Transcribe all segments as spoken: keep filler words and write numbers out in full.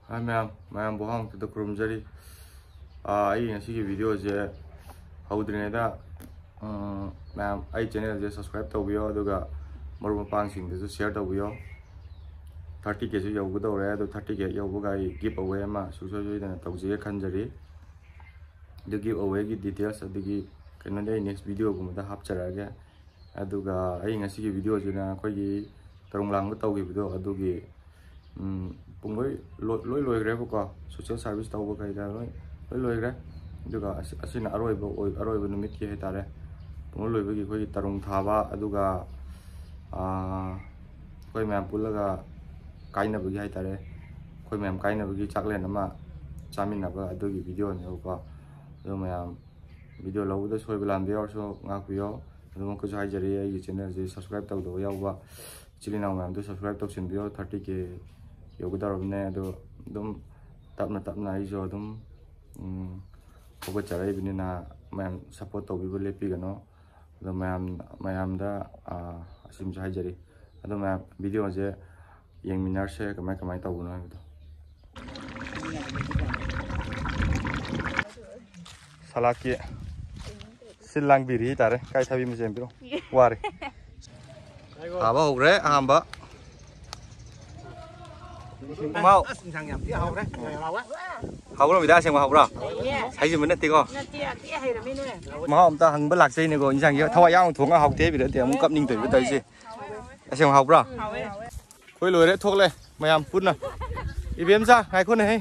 ꯍꯥꯏ ꯃꯌꯥꯝ, ꯃꯌꯥꯝꯕꯨ ꯍꯥꯡꯇꯨꯗ ꯈꯨꯔꯨꯝꯖꯔꯤ꯫ ꯑꯥ, ꯑꯩ ꯉꯁꯤꯒꯤ ꯚꯤꯗꯤꯑꯣꯁꯦ ꯍꯧꯗ꯭ꯔꯤꯉꯩꯗ, ꯎꯝ, ꯃꯌꯥꯝ ꯑꯩ ꯆꯦꯅꯦꯜꯁꯦ ꯁꯕꯁꯀ꯭ꯔꯥꯏꯕ ꯇꯧꯕꯤꯌꯣ, ꯑꯗꯨꯒ ꯃꯔꯨꯞ ꯃꯄꯥꯡꯁꯤꯡꯗꯁꯨ ꯁꯤꯌꯔ ꯇꯧꯕꯤꯌꯣ꯫ ꯊꯥꯔꯇꯤ ꯀꯦꯁꯨ ꯌꯧꯒꯗꯧꯔꯦ, ꯑꯗꯣ ꯊꯥꯔꯇꯤ ꯀꯦ ꯌꯧꯕꯒ ꯑꯩ ꯒꯤꯐ ꯑꯋꯦ ꯑꯃ ꯁꯨꯡꯁꯣꯏ ꯁꯣꯏꯗꯅ ꯇꯧꯖꯒꯦ ꯈꯟꯖꯔꯤ꯫ ꯑꯗꯨ ꯒꯤꯐ ꯑꯋꯦꯒꯤ ꯗꯤꯇꯦꯜꯁ ꯑꯗꯨꯒꯤ ꯀꯩꯅꯣꯗꯤ ꯑꯩ ꯅꯦꯛꯁ ꯚꯤꯗꯤꯑꯣꯒꯨꯝꯕꯗ ꯍꯥꯞꯆꯔꯛꯑꯒꯦ꯫ ꯑꯗꯨꯒ ꯑꯩ ꯉꯁꯤꯒꯤ ꯚꯤꯗꯤꯑꯣꯁꯤꯅ ꯑꯩꯈꯣꯏꯒꯤ ꯇꯔꯨꯡ ꯂꯥꯡꯕ ꯇꯧꯈꯤꯕꯗꯣ ꯑꯗꯨꯒꯤ, ꯎꯝ, ꯄꯨꯡꯂꯣꯏ ꯂꯣꯏ, ꯂꯣꯏ ꯂꯣꯏꯈ꯭ꯔꯦꯕꯀꯣ꯫ ꯁꯣꯁꯦꯜ ꯁꯥꯔꯚꯤꯁ ꯇꯧꯕ ꯀꯩꯗ ꯂꯣꯏ, ꯂꯣꯏ ꯂꯣꯏꯈ꯭ꯔꯦ꯫ ꯑꯗꯨꯒ ꯑꯁꯤ, ꯑꯁꯤꯅ ꯑꯔꯣꯏꯕ ꯑꯣꯏ-, ꯑꯔꯣꯏꯕ ꯅꯨꯃꯤꯠꯀꯤ ꯍꯥꯏꯇꯥꯔꯦ꯫ ꯄꯨꯡꯂꯣꯏ ꯂꯣꯏꯕꯒꯤ ꯑꯩꯈꯣꯏꯒꯤ ꯇꯔꯨꯡ ꯊꯥꯕ, ꯑꯗꯨꯒ, ꯑꯥ, ꯑꯩꯈꯣꯏ ꯃꯌꯥꯝ ꯄꯨꯜꯂꯒ ꯀꯥꯏꯅꯕꯒꯤ ꯍꯥꯏꯇꯥꯔꯦ꯫ ꯑꯩꯈꯣꯏ ꯃꯌꯥꯝ ꯀꯥꯏꯅꯕꯒꯤ ꯆꯥꯛꯂꯦꯟ ꯑꯃ ꯆꯥꯃꯤꯟꯅꯕ ꯑꯗꯨꯒꯤ ꯚꯤꯗꯤꯑꯣꯅꯦꯕꯀꯣ꯫ ꯑꯗꯣ ꯃꯌꯥꯝ ꯚꯤꯗꯤꯑꯣ ꯂꯧꯕꯗ ꯁꯣꯏꯕ ꯂꯥꯟꯕ ꯌꯥꯎꯔꯁꯨ ꯉꯥꯛꯄꯤꯌꯣ꯫ ꯑꯗꯨꯃꯛꯀꯁꯨ ꯍꯥꯏꯖꯔꯤ, ꯑꯩꯒꯤ ꯆꯦꯅꯦꯜꯁꯦ ꯁꯕꯁꯀ꯭ꯔꯥꯏꯕ ꯇꯧꯗꯕ ꯌꯥꯎꯕ ꯏꯆꯤꯜ ꯏꯅꯥꯎ ꯃꯌꯥꯝꯗꯣ ꯁꯕꯁꯀ꯭ꯔꯥꯏꯕ ꯇꯧꯁꯤꯟꯕꯤꯌꯣ꯫ ꯊꯥꯔꯇꯤ ꯀꯦ ꯌꯧꯒꯗꯧꯔꯕꯅꯦ꯫ ꯑꯗꯣ ꯑꯗꯨꯝ ꯇꯞꯅ ꯇꯞꯅ ꯑꯩꯁꯨ ꯑꯗꯨꯝ, ꯎꯝ, ꯍꯧꯒꯠꯆꯔꯛꯏꯕꯅꯤꯅ ꯃꯌꯥꯝ ꯁꯞꯄꯣꯔꯠ ꯇꯧꯕꯤꯕ ꯂꯦꯞꯄꯤꯒꯅꯣ꯫ ꯑꯗꯣ ꯃꯌꯥꯝ, ꯃꯌꯥꯝꯗ, ꯑꯥ, ꯑꯁꯤꯃꯁꯨ ꯍꯥꯏꯖꯔꯤ꯫ ꯑꯗꯣ ꯃꯌꯥꯝ ꯚꯤꯗꯤꯑꯣꯁꯦ ꯌꯦꯡꯃꯤꯟꯅꯔꯁꯦ, ꯀꯃꯥꯏ ꯀꯃꯥꯏ ꯇꯧꯕꯅꯣ ꯍꯥꯏꯕꯗꯣ꯫ ꯁꯂꯥꯛꯀꯤ ꯁꯤꯜ ꯂꯥꯡꯕꯤꯔꯤ ꯍꯥꯏꯇꯥꯔꯦ꯫ ꯀꯥꯏ ꯊꯥꯕꯤ ꯑꯃ ꯆꯦꯟꯕꯤꯔꯣ꯫ ꯋꯥꯔꯦ꯫ ꯊꯥꯕ ꯍꯧꯈ꯭ꯔꯦ ꯑꯍꯥꯟꯕ꯫ ꯃꯍꯥꯎ꯫ ꯑꯁ, ꯏꯟꯁꯥꯡ ꯌꯥꯝ ꯊꯤ ꯍꯥꯎꯔꯦ꯫ ꯌꯥꯝ ꯍꯥꯎꯋꯦ꯫ ꯍꯥꯎꯕ꯭ꯔꯣ ꯃꯤꯗꯥ? ꯑꯁꯦꯡꯕ ꯍꯥꯎꯕ꯭ꯔꯣ? ꯂꯩꯌꯦ꯫ ꯍꯥꯏꯖꯤꯟꯕ ꯅꯠꯇꯦꯀꯣ꯫ ꯅꯠꯇꯦ, ꯌꯥꯝ ꯊꯤ ꯍꯩꯔꯝꯃꯤꯅꯦ꯫ ꯃꯍꯥꯎ ꯑꯝꯇ ꯍꯪꯕ ꯂꯥꯛꯆꯩꯅꯦꯀꯣ꯫ ꯏꯟꯁꯥꯡꯁꯦ ꯊꯋꯥꯏ ꯌꯥꯎꯅ ꯊꯣꯡꯉ ꯍꯥꯎꯇꯦ ꯍꯥꯏꯕꯤꯔꯗꯤ ꯑꯃꯨꯛ ꯀꯞꯅꯤꯡꯗꯣꯏꯕ ꯇꯧꯔꯤꯁꯦ꯫ ꯑꯁꯦꯡꯕ ꯍꯥꯎꯕ꯭ꯔꯣ? ꯍꯥꯎꯋꯦ꯫ ꯑꯩꯈꯣꯏ ꯂꯣꯏꯔꯦ, ꯊꯣꯛꯂꯦ ꯃꯌꯥꯝ ꯄꯨꯟꯅ꯫ ꯏꯕꯦꯝꯆꯥ, ꯉꯥꯏꯈꯣꯅꯦꯍꯦ꯫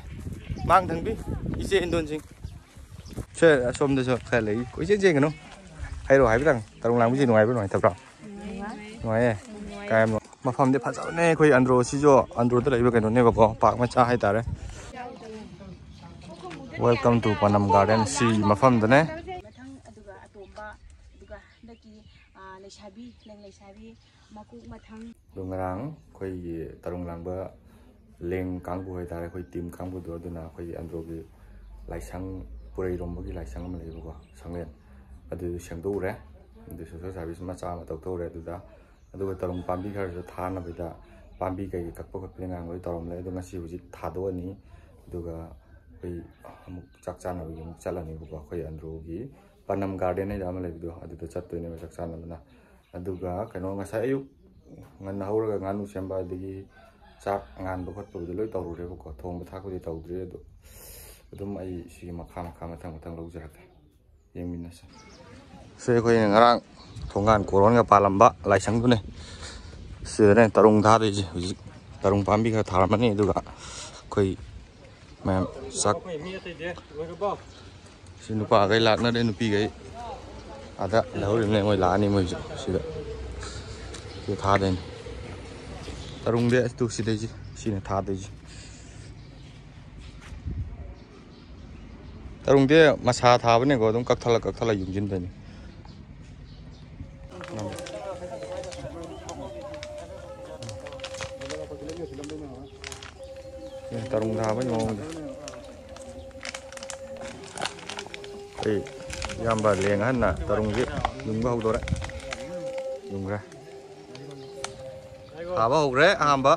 ꯃꯥꯡ ꯊꯪꯕꯤ, ꯏꯆꯦ ꯏꯟꯗꯣꯟꯁꯤꯡ꯫ ꯁꯦ, ꯑꯁꯣꯝꯗꯁꯨ ꯈꯔ ꯂꯩ꯫ ꯀꯣꯏꯆꯦꯟ ꯆꯦꯟꯒꯅꯨ꯫ ꯍꯥꯏꯔꯣ ꯍꯥꯏꯐꯦꯠꯇꯪ꯫ ꯇꯔꯨꯡ ꯂꯥꯡꯕꯁꯤ ꯅꯨꯡꯉꯥꯏꯕ꯭ꯔꯣ, ꯅꯨꯡꯉꯥꯏꯇꯕ꯭ꯔꯣ? ꯅꯨꯡꯉꯥꯏꯌꯦ꯫ ꯀꯥꯏ ꯌꯥꯝꯅ ꯃꯐꯝꯗꯤ ꯐꯖꯕꯅꯦ꯫ ꯑꯩꯈꯣꯏ ꯑꯟꯗ꯭ꯔꯣ ꯁꯤꯁꯨ, ꯑꯟꯗ꯭ꯔꯣꯗ ꯂꯩꯕ ꯀꯩꯅꯣꯅꯦꯕꯀꯣ, ꯄꯥꯔꯛ ꯃꯆꯥ ꯍꯥꯏꯇꯥꯔꯦ꯫ Welcome to Pannam garden. ꯁꯤ ꯃꯐꯝꯗꯅꯦ꯫ ꯃꯊꯪ ꯑꯗꯨꯒ ꯑꯇꯣꯝꯕ, ꯑꯗꯨꯒ ꯍꯟꯗꯛꯀꯤ, ꯑꯥ, ꯂꯩꯁꯥꯕꯤ, ꯂꯩꯁꯥꯕꯤ ꯃꯀꯣꯛ ꯃꯊꯪ꯫ ꯑꯗꯣ ꯉꯔꯥꯡ ꯑꯩꯈꯣꯏꯒꯤ ꯇꯔꯨꯡ ꯂꯥꯡꯕ ꯂꯦꯡ ꯀꯥꯡꯕꯨ ꯍꯥꯏꯇꯥꯔꯦ, ꯑꯩꯈꯣꯏ ꯇꯤꯝ ꯀꯥꯡꯕꯨꯗꯣ, ꯑꯗꯨꯅ ꯑꯩꯈꯣꯏꯒꯤ ꯑꯟꯗ꯭ꯔꯣꯒꯤ ꯂꯥꯏꯁꯪ, ꯄꯨꯔꯩꯔꯣꯝꯕꯒꯤ ꯂꯥꯏꯁꯪ ꯑꯃ ꯂꯩꯌꯦꯕꯀꯣ, ꯁꯪꯂꯦꯟ, ꯑꯗꯨ ꯁꯦꯡꯗꯣꯛꯎꯔꯦ꯫ ꯑꯗꯨ ꯁꯣꯁꯦꯜ ꯁꯥꯔꯚꯤꯁ ꯃꯆꯥ ꯑꯃ ꯇꯧꯊꯣꯛꯎꯔꯦ ꯑꯗꯨꯗ꯫ ꯑꯗꯨꯒ ꯇꯔꯨꯡ ꯄꯥꯝꯕꯤ ꯈꯔꯁꯨ ꯊꯥꯅꯕꯗ ꯄꯥꯝꯕꯤ ꯀꯩꯀꯩ ꯀꯛꯄ ꯈꯣꯠꯄꯗꯤ ꯉꯔꯥꯡ ꯂꯣꯏ ꯇꯧꯔꯝꯂꯦ꯫ ꯑꯗꯣ ꯉꯁꯤ ꯍꯧꯖꯤꯛ ꯊꯥꯗꯣꯛꯑꯅꯤ꯫ ꯑꯗꯨꯒ ꯑꯩꯈꯣꯏ ꯑꯃꯨꯛ ꯆꯥꯛ ꯆꯥꯅꯕꯒꯤ ꯑꯃꯨꯛ ꯆꯠꯂꯅꯦꯕꯀꯣ꯫ ꯑꯩꯈꯣꯏ ꯑꯟꯗ꯭ꯔꯣꯒꯤ ꯄꯅꯝ ꯒꯥꯔꯗꯦꯟ ꯍꯥꯏꯗ ꯑꯃ ꯂꯩꯕꯗꯣ, ꯑꯗꯨꯗ ꯆꯠꯇꯣꯏꯅꯦꯕ ꯆꯥꯛ ꯆꯥꯅꯕꯅ꯫ ꯑꯗꯨꯒ ꯀꯩꯅꯣ, ꯉꯁꯥꯏ ꯑꯌꯨꯛ ꯉꯟꯅ ꯍꯧꯔꯒ ꯉꯥꯅꯨ ꯁꯦꯝꯕ, ꯑꯗꯒꯤ ꯆꯥꯛ ꯉꯥꯟꯕ ꯈꯣꯠꯄꯕꯨꯗꯤ ꯂꯣꯏ ꯇꯧꯔꯨꯔꯦꯕꯀꯣ꯫ ꯊꯣꯡꯕ ꯊꯥꯛꯄꯗꯤ ꯇꯧꯗ꯭ꯔꯤ꯫ ꯑꯗꯣ ꯑꯗꯨꯝ ꯑꯩ ꯁꯤꯒꯤ ꯃꯈꯥ ꯃꯈꯥ ꯃꯊꯪ ꯃꯊꯪ ꯂꯧꯖꯔꯛꯀꯦ, ꯌꯦꯡꯃꯤꯟꯅꯁꯦ꯫ ꯁꯤ ꯑꯩꯈꯣꯏꯅ ꯉꯔꯥꯡ ꯊꯣꯡꯒꯥꯟ ꯀꯣꯔꯣꯟꯒ ꯄꯥꯜꯂꯝꯕ ꯂꯥꯏꯁꯪꯗꯨꯅꯦ꯫ ꯁꯤꯗꯅꯦ ꯇꯔꯨꯡ ꯊꯥꯗꯣꯏꯁꯦ꯫ ꯍꯧꯖꯤꯛ ꯇꯔꯨꯡ ꯄꯥꯝꯕꯤ ꯈꯔ ꯊꯥꯔꯝꯃꯅꯤ, ꯑꯗꯨꯒ ꯑꯩꯈꯣꯏ ꯃꯌꯥꯝ ꯆꯥꯛ, ꯁꯤ ꯅꯨꯄꯥꯈꯩ ꯂꯥꯛꯅꯔꯦ, ꯅꯨꯄꯤꯈꯩ ꯑꯥꯗ ꯂꯩꯍꯧꯔꯤꯕꯅꯦ꯫ ꯃꯣꯏ ꯂꯥꯛꯑꯅꯤ, ꯃꯣꯏꯁꯨ ꯁꯤꯗ꯫ ꯁꯤꯗ ꯊꯥꯗꯣꯏꯅꯦ꯫ ꯇꯔꯨꯡꯗꯤ ꯑꯗꯨ ꯁꯤꯗꯩꯁꯤ ꯁꯤꯅ ꯊꯥꯗꯣꯏꯁꯤ꯫ ꯇꯔꯨꯡꯗꯤ ꯃꯁꯥ ꯊꯥꯕꯅꯦꯀꯣ, ꯑꯗꯨꯝ ꯀꯛꯊꯠꯂ ꯀꯛꯊꯠꯂ ꯌꯨꯡꯁꯤꯟꯗꯣꯏꯅꯤ꯫ ꯇꯔꯨꯡ ꯊꯥꯕꯒꯤ ꯃꯑꯣꯡꯗ꯫ ꯑꯩ ꯏꯌꯥꯝꯕ ꯂꯦꯡ ꯑꯍꯟꯅ ꯇꯔꯨꯡꯁꯦ ꯌꯨꯡꯕ ꯍꯧꯗꯣꯔꯦ꯫ ꯌꯨꯡꯈ꯭ꯔꯦ꯫ ꯊꯥꯕ ꯍꯧꯈ꯭ꯔꯦ ꯑꯍꯥꯟꯕ꯫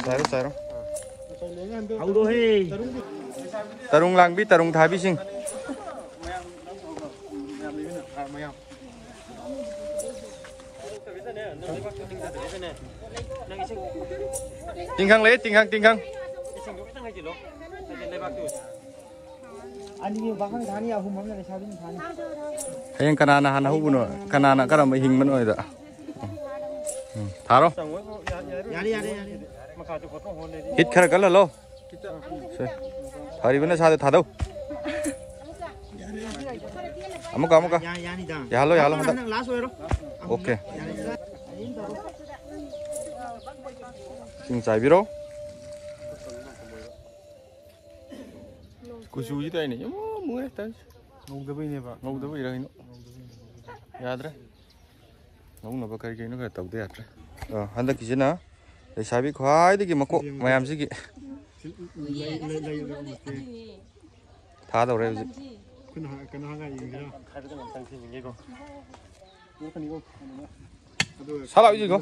ꯆꯥꯏꯔꯣ, ꯆꯥꯏꯔꯣ꯫ ꯍꯧꯔꯣꯍꯦ꯫ ꯇꯔꯨꯡ ꯂꯥꯡꯕꯤ, ꯇꯔꯨꯡ ꯊꯥꯕꯤꯁꯤꯡ꯫ ꯇꯤꯡꯈꯪ ꯂꯩ, ꯇꯤꯡꯈꯪ, ꯇꯤꯡꯈꯪ꯫ ꯑꯅꯤ ꯄꯥꯈꯪ ꯊꯥꯅꯤ, ꯑꯍꯨꯝ ꯑꯃꯅ ꯂꯩꯁꯥꯕꯤꯅ ꯊꯥꯅꯤ꯫ ꯍꯌꯦꯡ ꯀꯅꯥꯅ ꯍꯥꯟꯅ ꯍꯧꯕꯅꯣ, ꯀꯅꯥꯅ ꯀꯔꯝꯕ ꯍꯤꯡꯕꯅꯣ ꯍꯥꯏꯗ꯫ ꯎꯝ, ꯊꯥꯔꯣ꯫ ꯌꯥꯔꯦ, ꯌꯥꯔꯦ, ꯌꯥꯔꯦ꯫ ꯍꯤꯠ ꯈꯔ ꯀꯜꯍꯜꯂꯣ꯫ ꯁꯦ꯫ ꯐꯔꯤꯕ ꯅꯁꯥꯗꯣ ꯊꯥꯗꯧ꯫ ꯑꯃꯨꯛꯀ, ꯑꯃꯨꯛꯀ꯫ ꯌꯥ-, ꯌꯥꯅꯤꯗ꯫ ꯌꯥꯍꯜꯂꯣ, ꯌꯥꯍꯜꯂꯣ, ꯍꯟꯗꯛ꯫ ꯅꯪ ꯂꯥꯁ ꯑꯣꯏꯔꯣ꯫ ꯑꯣꯀꯦ꯫ ꯏꯁꯤꯡ ꯆꯥꯏꯕꯤꯔꯣ꯫ ꯀꯨꯆꯨꯁꯤꯗ ꯑꯩꯅ ꯏꯃꯨ ꯃꯨꯔꯦ ꯇꯧꯔꯤꯁꯦ꯫ ꯉꯧꯗꯕꯩꯅꯦꯕ꯫ ꯉꯧꯗꯕꯩꯔ ꯀꯩꯅꯣ? ꯌꯥꯗ꯭ꯔꯦ꯫ ꯉꯧꯅꯕ ꯀꯔꯤ ꯀꯔꯤꯅꯣ ꯈꯔ ꯇꯧꯗ ꯌꯥꯗ꯭ꯔꯦ꯫ ꯑ, ꯍꯟꯗꯛꯀꯤꯁꯤꯅ ꯂꯩꯁꯥꯕꯤ ꯈ꯭ꯋꯥꯏꯗꯒꯤ ꯃꯀꯣꯛ ꯃꯌꯥꯝꯁꯤꯒꯤ꯫ ꯁꯤ ꯂꯩ, ꯂꯩ, ꯂꯩ, ꯂꯩ, ꯂꯩ꯫ ꯊꯥꯗꯧꯔꯦ ꯍꯧꯖꯤꯛ꯫ ꯑꯩꯈꯣꯏꯅ ꯍꯥ-, ꯀꯩꯅꯣ ꯍꯥꯏꯔ ꯌꯦꯡꯁꯤꯔꯥ? ꯍꯥꯏꯕꯗ ꯉꯝꯇꯪ ꯊꯤꯟꯖꯤꯟꯒꯦꯀꯣ꯫ ꯄꯨꯔꯛꯀꯅꯤꯀꯣ꯫ ꯁꯥ ꯂꯥꯛꯑꯣ, ꯏꯁꯤꯡ ꯀꯣ꯫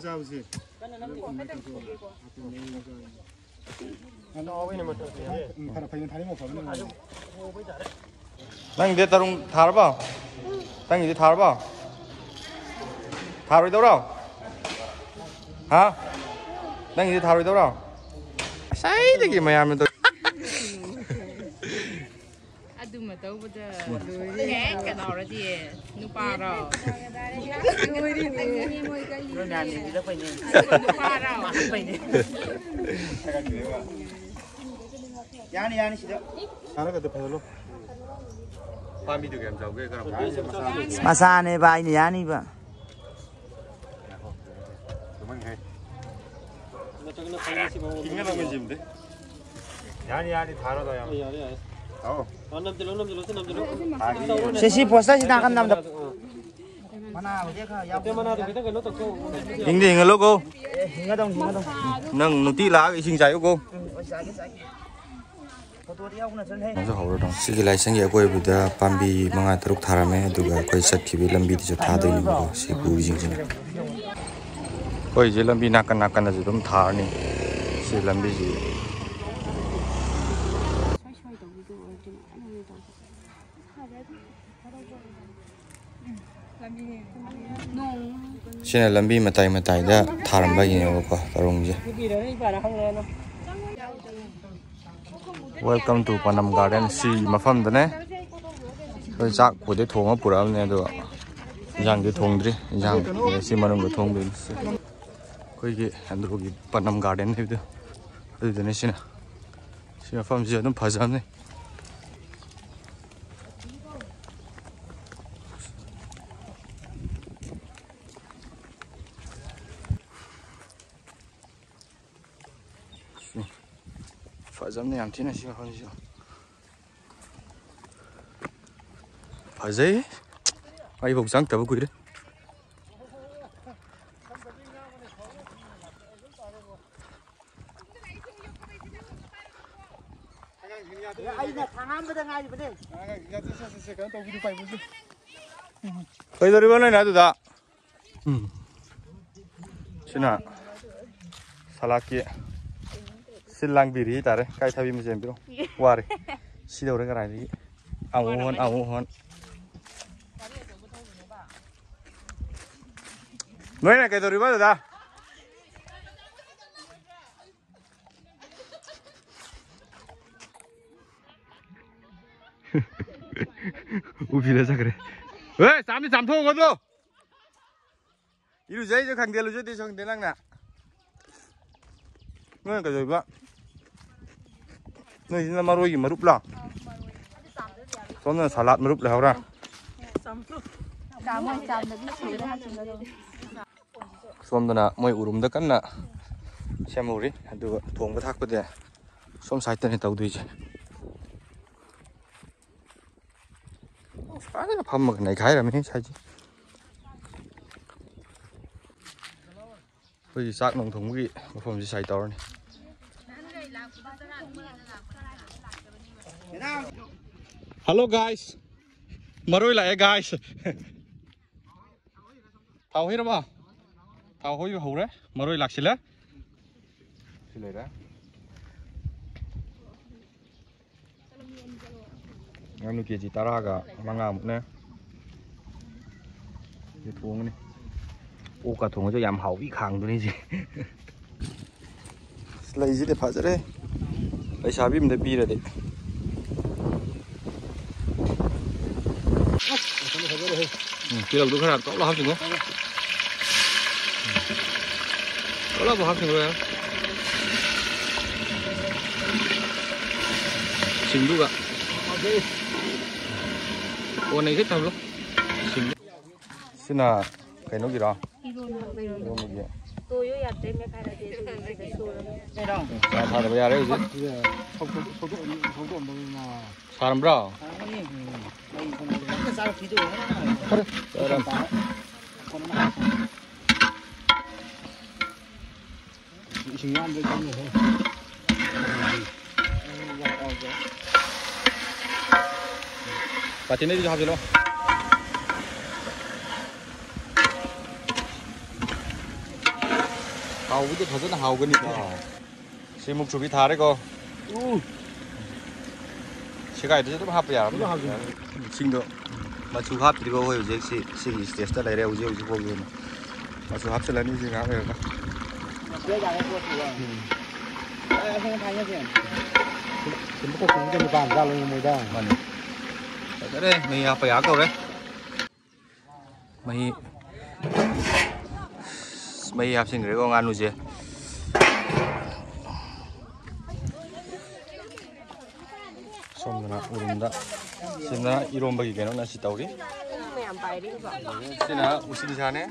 ꯅꯪꯒꯤꯗꯤ ꯇꯔꯨꯡ ꯊꯥꯔꯕꯣ? ꯅꯪꯒꯤꯗꯤ ꯊꯥꯔꯕꯣ? ꯊꯥꯔꯣꯏꯗꯧꯔꯣ? ꯍꯥ? ꯅꯪꯒꯤꯗꯤ ꯊꯥꯔꯣꯏꯗꯧꯔꯣ? ꯉꯁꯥꯏꯗꯒꯤ ꯃꯌꯥꯝꯅ ꯇꯧ- ꯑꯗꯨꯃ ꯇꯧꯕꯗ ꯍꯦꯛ ꯀꯅꯥꯎꯔꯗꯤ ꯅꯨꯄꯥꯔꯣ? ꯅꯨꯄꯥꯔꯣ? ꯌꯥꯅꯤ, ꯌꯥꯅꯤ, ꯁꯤꯗ꯫ ꯈꯔ ꯈꯛꯇ ꯐꯖꯜꯂꯣ꯫ ꯄꯥꯝꯕꯤꯗꯨ ꯀꯌꯥꯝ ꯆꯥꯎꯒꯦ? ꯀꯔꯝ ꯀꯥꯟꯗ ꯃꯁꯥ? ꯃꯁꯥꯅꯦꯕ, ꯑꯩꯅ ꯌꯥꯅꯤꯕ꯫ ꯀꯃꯥꯏꯅ ꯍꯥꯏ? ꯏꯪꯉ ꯂꯥꯎ ꯃꯟꯖꯤꯝꯗꯤ꯫ ꯌꯥꯅꯤ, ꯌꯥꯅꯤ, ꯊꯥꯔꯣ ꯂꯥꯎ, ꯌꯥꯝ꯫ ꯌꯥꯔꯦ, ꯌꯥꯔꯦ꯫ ꯑꯥꯎ꯫ ꯑ, ꯅꯝꯖꯜꯂꯣ, ꯅꯝꯖꯜꯂꯣ, ꯁꯤ ꯅꯝꯖꯜꯂꯣ꯫ ꯊꯥꯒꯦ꯫ ꯁꯦ, ꯁꯤ ꯄꯣꯁꯇꯔꯁꯤꯗ ꯅꯥꯀꯟ ꯅꯝꯗ꯫ ꯑꯥ꯫ ꯅꯠꯇꯦ, ꯃꯅꯥꯗꯣ ꯈꯤꯇꯪ ꯀꯩꯅꯣ ꯇꯧꯊꯣꯛꯑꯣ꯫ ꯏꯪꯗꯤ ꯏꯪꯍꯜꯂꯣꯀꯣ꯫ ꯑꯦ, ꯍꯤꯡꯒꯗꯧꯅꯤ, ꯍꯤꯡꯒꯗꯧꯅꯤ꯫ ꯅꯪ ꯅꯨꯡꯇꯤ ꯂꯥꯛꯑꯒ ꯏꯁꯤꯡ ꯆꯥꯏꯌꯨꯀꯣ꯫ ꯎꯝ, ꯍꯣꯏ, ꯆꯥꯒꯦ, ꯆꯥꯒꯦ꯫ ꯐꯣꯇꯣꯗꯤ ꯌꯥꯎꯕ ꯅꯠꯇ꯭ꯔꯅꯦ? ꯅꯪꯁꯨ ꯍꯧꯔꯣ, ꯅꯪ꯫ ꯁꯤꯒꯤ ꯂꯥꯏꯁꯪꯒꯤ ꯑꯀꯣꯏꯕꯗ ꯄꯥꯝꯕꯤ ꯃꯉꯥ ꯇꯔꯨꯛ ꯊꯥꯔꯝꯃꯦ, ꯑꯗꯨꯒ ꯑꯩꯈꯣꯏ ꯆꯠꯈꯤꯕꯒꯤ ꯂꯝꯕꯤꯗꯨꯁꯨ ꯊꯥꯗꯣꯏꯅꯦꯕꯀꯣ, ꯁꯤ ꯄꯨꯔꯤꯁꯤꯡꯁꯤꯅ꯫ ꯑꯩꯈꯣꯏꯁꯦ ꯂꯝꯕꯤ ꯅꯥꯀꯟ ꯅꯥꯀꯟꯗꯁꯨ ꯑꯗꯨꯝ ꯊꯥꯔꯅꯤ, ꯁꯤ ꯂꯝꯕꯤꯁꯤ꯫ ꯁꯤꯅ ꯂꯝꯕꯤ ꯃꯇꯥꯏ ꯃꯇꯥꯏꯗ ꯊꯥꯔꯝꯕꯒꯤꯅꯦꯕꯀꯣ, ꯇꯔꯨꯡꯁꯦ꯫ Welcome to ꯄꯥꯟꯗꯝ garden꯫ ꯁꯤ ꯃꯐꯝꯗꯅꯦ ꯑꯩꯈꯣꯏ ꯆꯥꯛꯄꯨꯗꯤ ꯊꯣꯡꯉ ꯄꯨꯔꯛꯑꯕꯅꯦ, ꯑꯗꯣ ꯏꯟꯖꯥꯡꯗꯤ ꯊꯣꯡꯗ꯭ꯔꯤ꯫ ꯏꯟꯖꯥꯡ ꯁꯤ ꯃꯅꯨꯡꯗ ꯊꯣꯡꯗꯣꯏꯅꯤ꯫ ꯁꯤ ꯑꯩꯈꯣꯏꯒꯤ ꯑꯟꯗ꯭ꯔꯣꯒꯤ ꯄꯥꯟꯗꯝ garden ꯍꯥꯏꯕꯗꯣ, ꯑꯗꯨꯗꯨꯅꯦ ꯁꯤꯅ꯫ ꯁꯤ ꯃꯐꯝꯁꯤ ꯑꯗꯨꯝ ꯐꯖꯕꯅꯤ꯫ ꯐꯖꯕꯅꯦ ꯌꯥꯝ ꯊꯤꯅ ꯁꯤ ꯃꯐꯝꯁꯤꯁꯨ꯫ ꯐꯖꯩ꯫ ꯑꯩꯐꯥꯎ ꯆꯪꯉꯛꯇꯕ ꯀꯨꯏꯔꯦ꯫ ꯑꯩꯅ ꯊꯥꯡꯉꯝꯕꯗ ꯉꯥꯏꯔꯤꯕꯅꯦ꯫ ꯀꯩꯗꯧꯔꯤꯕ ꯅꯣꯏꯅ ꯑꯗꯨꯗ? ꯎꯝ꯫ ꯁꯤꯅ ꯁꯂꯥꯠꯀꯤ ꯁꯤꯜ ꯂꯥꯡꯕꯤꯔꯤ ꯍꯥꯏꯇꯥꯔꯦ꯫ ꯀꯥꯏ ꯊꯕꯤ ꯑꯃ ꯆꯦꯟꯕꯤꯔꯣ꯫ ꯋꯥꯔꯦ꯫ ꯁꯤꯗꯧꯔꯦ ꯀꯗꯥꯏꯗꯒꯤ꯫ ꯑꯃꯨꯛ ꯍꯣꯟ, ꯑꯃꯨꯛ ꯍꯣꯟ꯫ ꯅꯣꯏꯅ ꯀꯩꯗꯧꯔꯤꯕ ꯑꯗꯨꯗ? ꯎꯞꯁꯤꯜꯂ ꯆꯠꯈ꯭ꯔꯦ꯫ ꯍꯦ, ꯆꯥꯝꯗꯤ ꯆꯥꯝꯊꯣꯛꯑꯣ ꯑꯗꯣ꯫ ꯏꯔꯨꯖꯩꯁꯨ ꯈꯪꯗꯦ, ꯂꯨꯖꯗꯦꯁꯨ ꯈꯪꯗꯦ ꯅꯪꯅ꯫ ꯅꯣꯏ ꯀꯩꯗꯧꯔꯤꯕ? ꯅꯣꯏꯁꯤꯅ ꯃꯔꯣꯏꯒꯤ ꯃꯔꯨꯞꯂꯣ? ꯁꯣꯝꯗꯅ ꯁꯂꯥꯠ ꯃꯔꯨꯞ ꯂꯩꯍꯧꯔꯦ꯫ ꯆꯥꯝꯃꯣꯏ, ꯆꯥꯝꯗꯕꯤ ꯁꯨꯔꯦ ꯍꯥꯏꯁꯤꯡꯗꯣ꯫ ꯁꯣꯝꯗꯅ ꯃꯣꯏ ꯎꯔꯨꯝꯗ ꯀꯟꯅ ꯁꯦꯝꯍꯧꯔꯤ꯫ ꯑꯗꯨꯒ ꯊꯣꯡꯕ ꯊꯥꯛꯄꯗꯤ ꯁꯣꯝ ꯁꯥꯏꯠꯇꯅꯦ ꯇꯧꯗꯣꯏꯁꯦ꯫ ꯑꯁ, ꯐꯖꯅ ꯐꯝꯃꯒ ꯅꯩꯈꯥꯏꯔꯝꯃꯤ ꯉꯁꯥꯏꯁꯦ꯫ ꯑꯩꯈꯣꯏꯒꯤ ꯆꯥꯛ ꯅꯨꯡ ꯊꯣꯡꯕꯒꯤ ꯃꯐꯝꯁꯤ ꯁꯥꯏ ꯇꯧꯔꯅꯤ꯫ Hello guys, ꯃꯔꯣꯏ ꯂꯥꯛꯑꯦ guys꯫ ꯊꯥꯎ ꯍꯩꯔꯕ? ꯊꯥꯎ ꯍꯩꯕ ꯍꯧꯔꯦ꯫ ꯃꯔꯣꯏ ꯂꯥꯛꯁꯤꯜꯂꯦ꯫ ꯁꯤ ꯂꯩꯔꯦ꯫ ꯉꯥꯅꯨ ꯀꯦ ꯖꯤ ꯇꯔꯥꯒ ꯃꯉꯥꯃꯨꯛꯅꯦ꯫ ꯁꯤ ꯊꯣꯡꯉꯅꯤ꯫ ꯑꯣꯛꯀ ꯊꯣꯡꯉꯁꯨ ꯌꯥꯝ ꯍꯥꯎꯕꯤ ꯈꯥꯡꯗꯨꯅꯤ ꯁꯤ꯫ ꯑꯁ, ꯂꯩꯁꯤꯗꯤ ꯐꯖꯔꯦ꯫ ꯂꯩꯁꯥꯕꯤ ꯑꯃꯗ ꯄꯤꯔꯗꯤ꯫ ꯎꯝ, ꯇꯤꯜꯍꯧꯗꯨ ꯈꯔ ꯇꯧꯔ ꯍꯥꯞꯆꯤꯜꯂꯣ꯫ ꯇꯧꯔꯕ ꯍꯥꯞꯆꯤꯜꯂꯣ ꯌꯥꯔꯦ꯫ ꯁꯤꯡꯗꯨꯒ꯫ ꯑꯣ, ꯅꯩ ꯈꯤꯇꯪ ꯊꯝꯂꯣ꯫ ꯁꯤꯡꯗꯨ꯫ ꯁꯤꯅ ꯀꯩꯅꯣꯒꯤꯔꯣ? ꯏꯔꯣꯟꯕꯒꯤ꯫ ꯇꯣꯏꯌꯣ ꯌꯥꯗ꯭ꯔꯦ, ꯃꯦꯠꯈꯥꯏꯔꯗꯤ ꯑꯗꯨꯒꯤ ꯁꯤꯗ ꯁꯨꯔꯒ꯫ ꯆꯥ ꯊꯥꯗꯕ ꯌꯥꯔꯦ ꯍꯧꯖꯤꯛ꯫ ꯁꯥꯔꯝꯕ꯭ꯔꯣ? ꯐꯔꯦ꯫ ꯏꯁꯤꯡ ꯌꯥꯝꯗ꯭ꯔꯦ ꯆꯪꯉꯦꯍꯦ꯫ ꯕꯥꯇꯤꯟꯗꯩꯗꯨꯁꯨ ꯍꯥꯞꯆꯤꯜꯂꯣ꯫ ꯍꯥꯎꯕꯗꯤ ꯐꯖꯅ ꯍꯥꯎꯒꯅꯤꯗ꯫ ꯁꯤ ꯃꯨꯛꯊ꯭ꯔꯨꯕꯤ ꯊꯥꯔꯦꯀꯣ꯫ ꯎ꯫ ꯁꯤꯒꯥꯏꯗꯁꯨ ꯑꯗꯨꯝ ꯍꯥꯞꯄ ꯌꯥꯔꯕꯅꯦ꯫ ꯑꯗꯨꯝ ꯍꯥꯞꯄ ꯌꯥꯔꯦ꯫ ꯏꯁꯤꯡꯗꯣ ꯃꯆꯨ ꯍꯥꯞꯇ꯭ꯔꯤꯕ ꯑꯩꯈꯣꯏ ꯍꯧꯖꯤꯛ ꯁꯤ, ꯁꯤꯒꯤ stage ꯇ ꯂꯩꯔꯦ ꯍꯧꯖꯤꯛ ꯍꯧꯖꯤꯛ ꯐꯥꯎꯒꯤ ꯑꯣꯏꯅ꯫ ꯃꯆꯨ ꯍꯥꯞꯆꯤꯜꯂꯅꯤ ꯁꯤ ꯉꯥꯏꯍꯥꯛ ꯂꯩꯔꯒ꯫ ꯎꯝ꯫ ꯁꯤꯟꯕ ꯈꯣꯠꯄꯁꯤꯗ ꯅꯨꯄꯥ ꯃꯆꯥ ꯂꯣꯏ ꯉꯝꯃꯣꯏꯗ꯫ ꯃꯥꯅꯤ꯫ ꯐꯖꯔꯦ, ꯃꯍꯤ ꯍꯥꯞꯄ ꯌꯥꯒꯗꯧꯔꯦ꯫ ꯃꯍꯤ, ꯃꯍꯤ ꯍꯥꯞꯆꯤꯟꯈ꯭ꯔꯦꯀꯣ ꯉꯥꯅꯨꯁꯦ꯫ ꯁꯣꯝꯗꯅ ꯎꯔꯨꯝꯗ, ꯁꯤꯗꯅ ꯏꯔꯣꯝꯕꯒꯤ ꯀꯩꯅꯣꯅ ꯁꯤ ꯇꯧꯔꯤ꯫ ꯁꯤꯅ ꯎꯆꯤꯟꯁꯥꯅꯦ꯫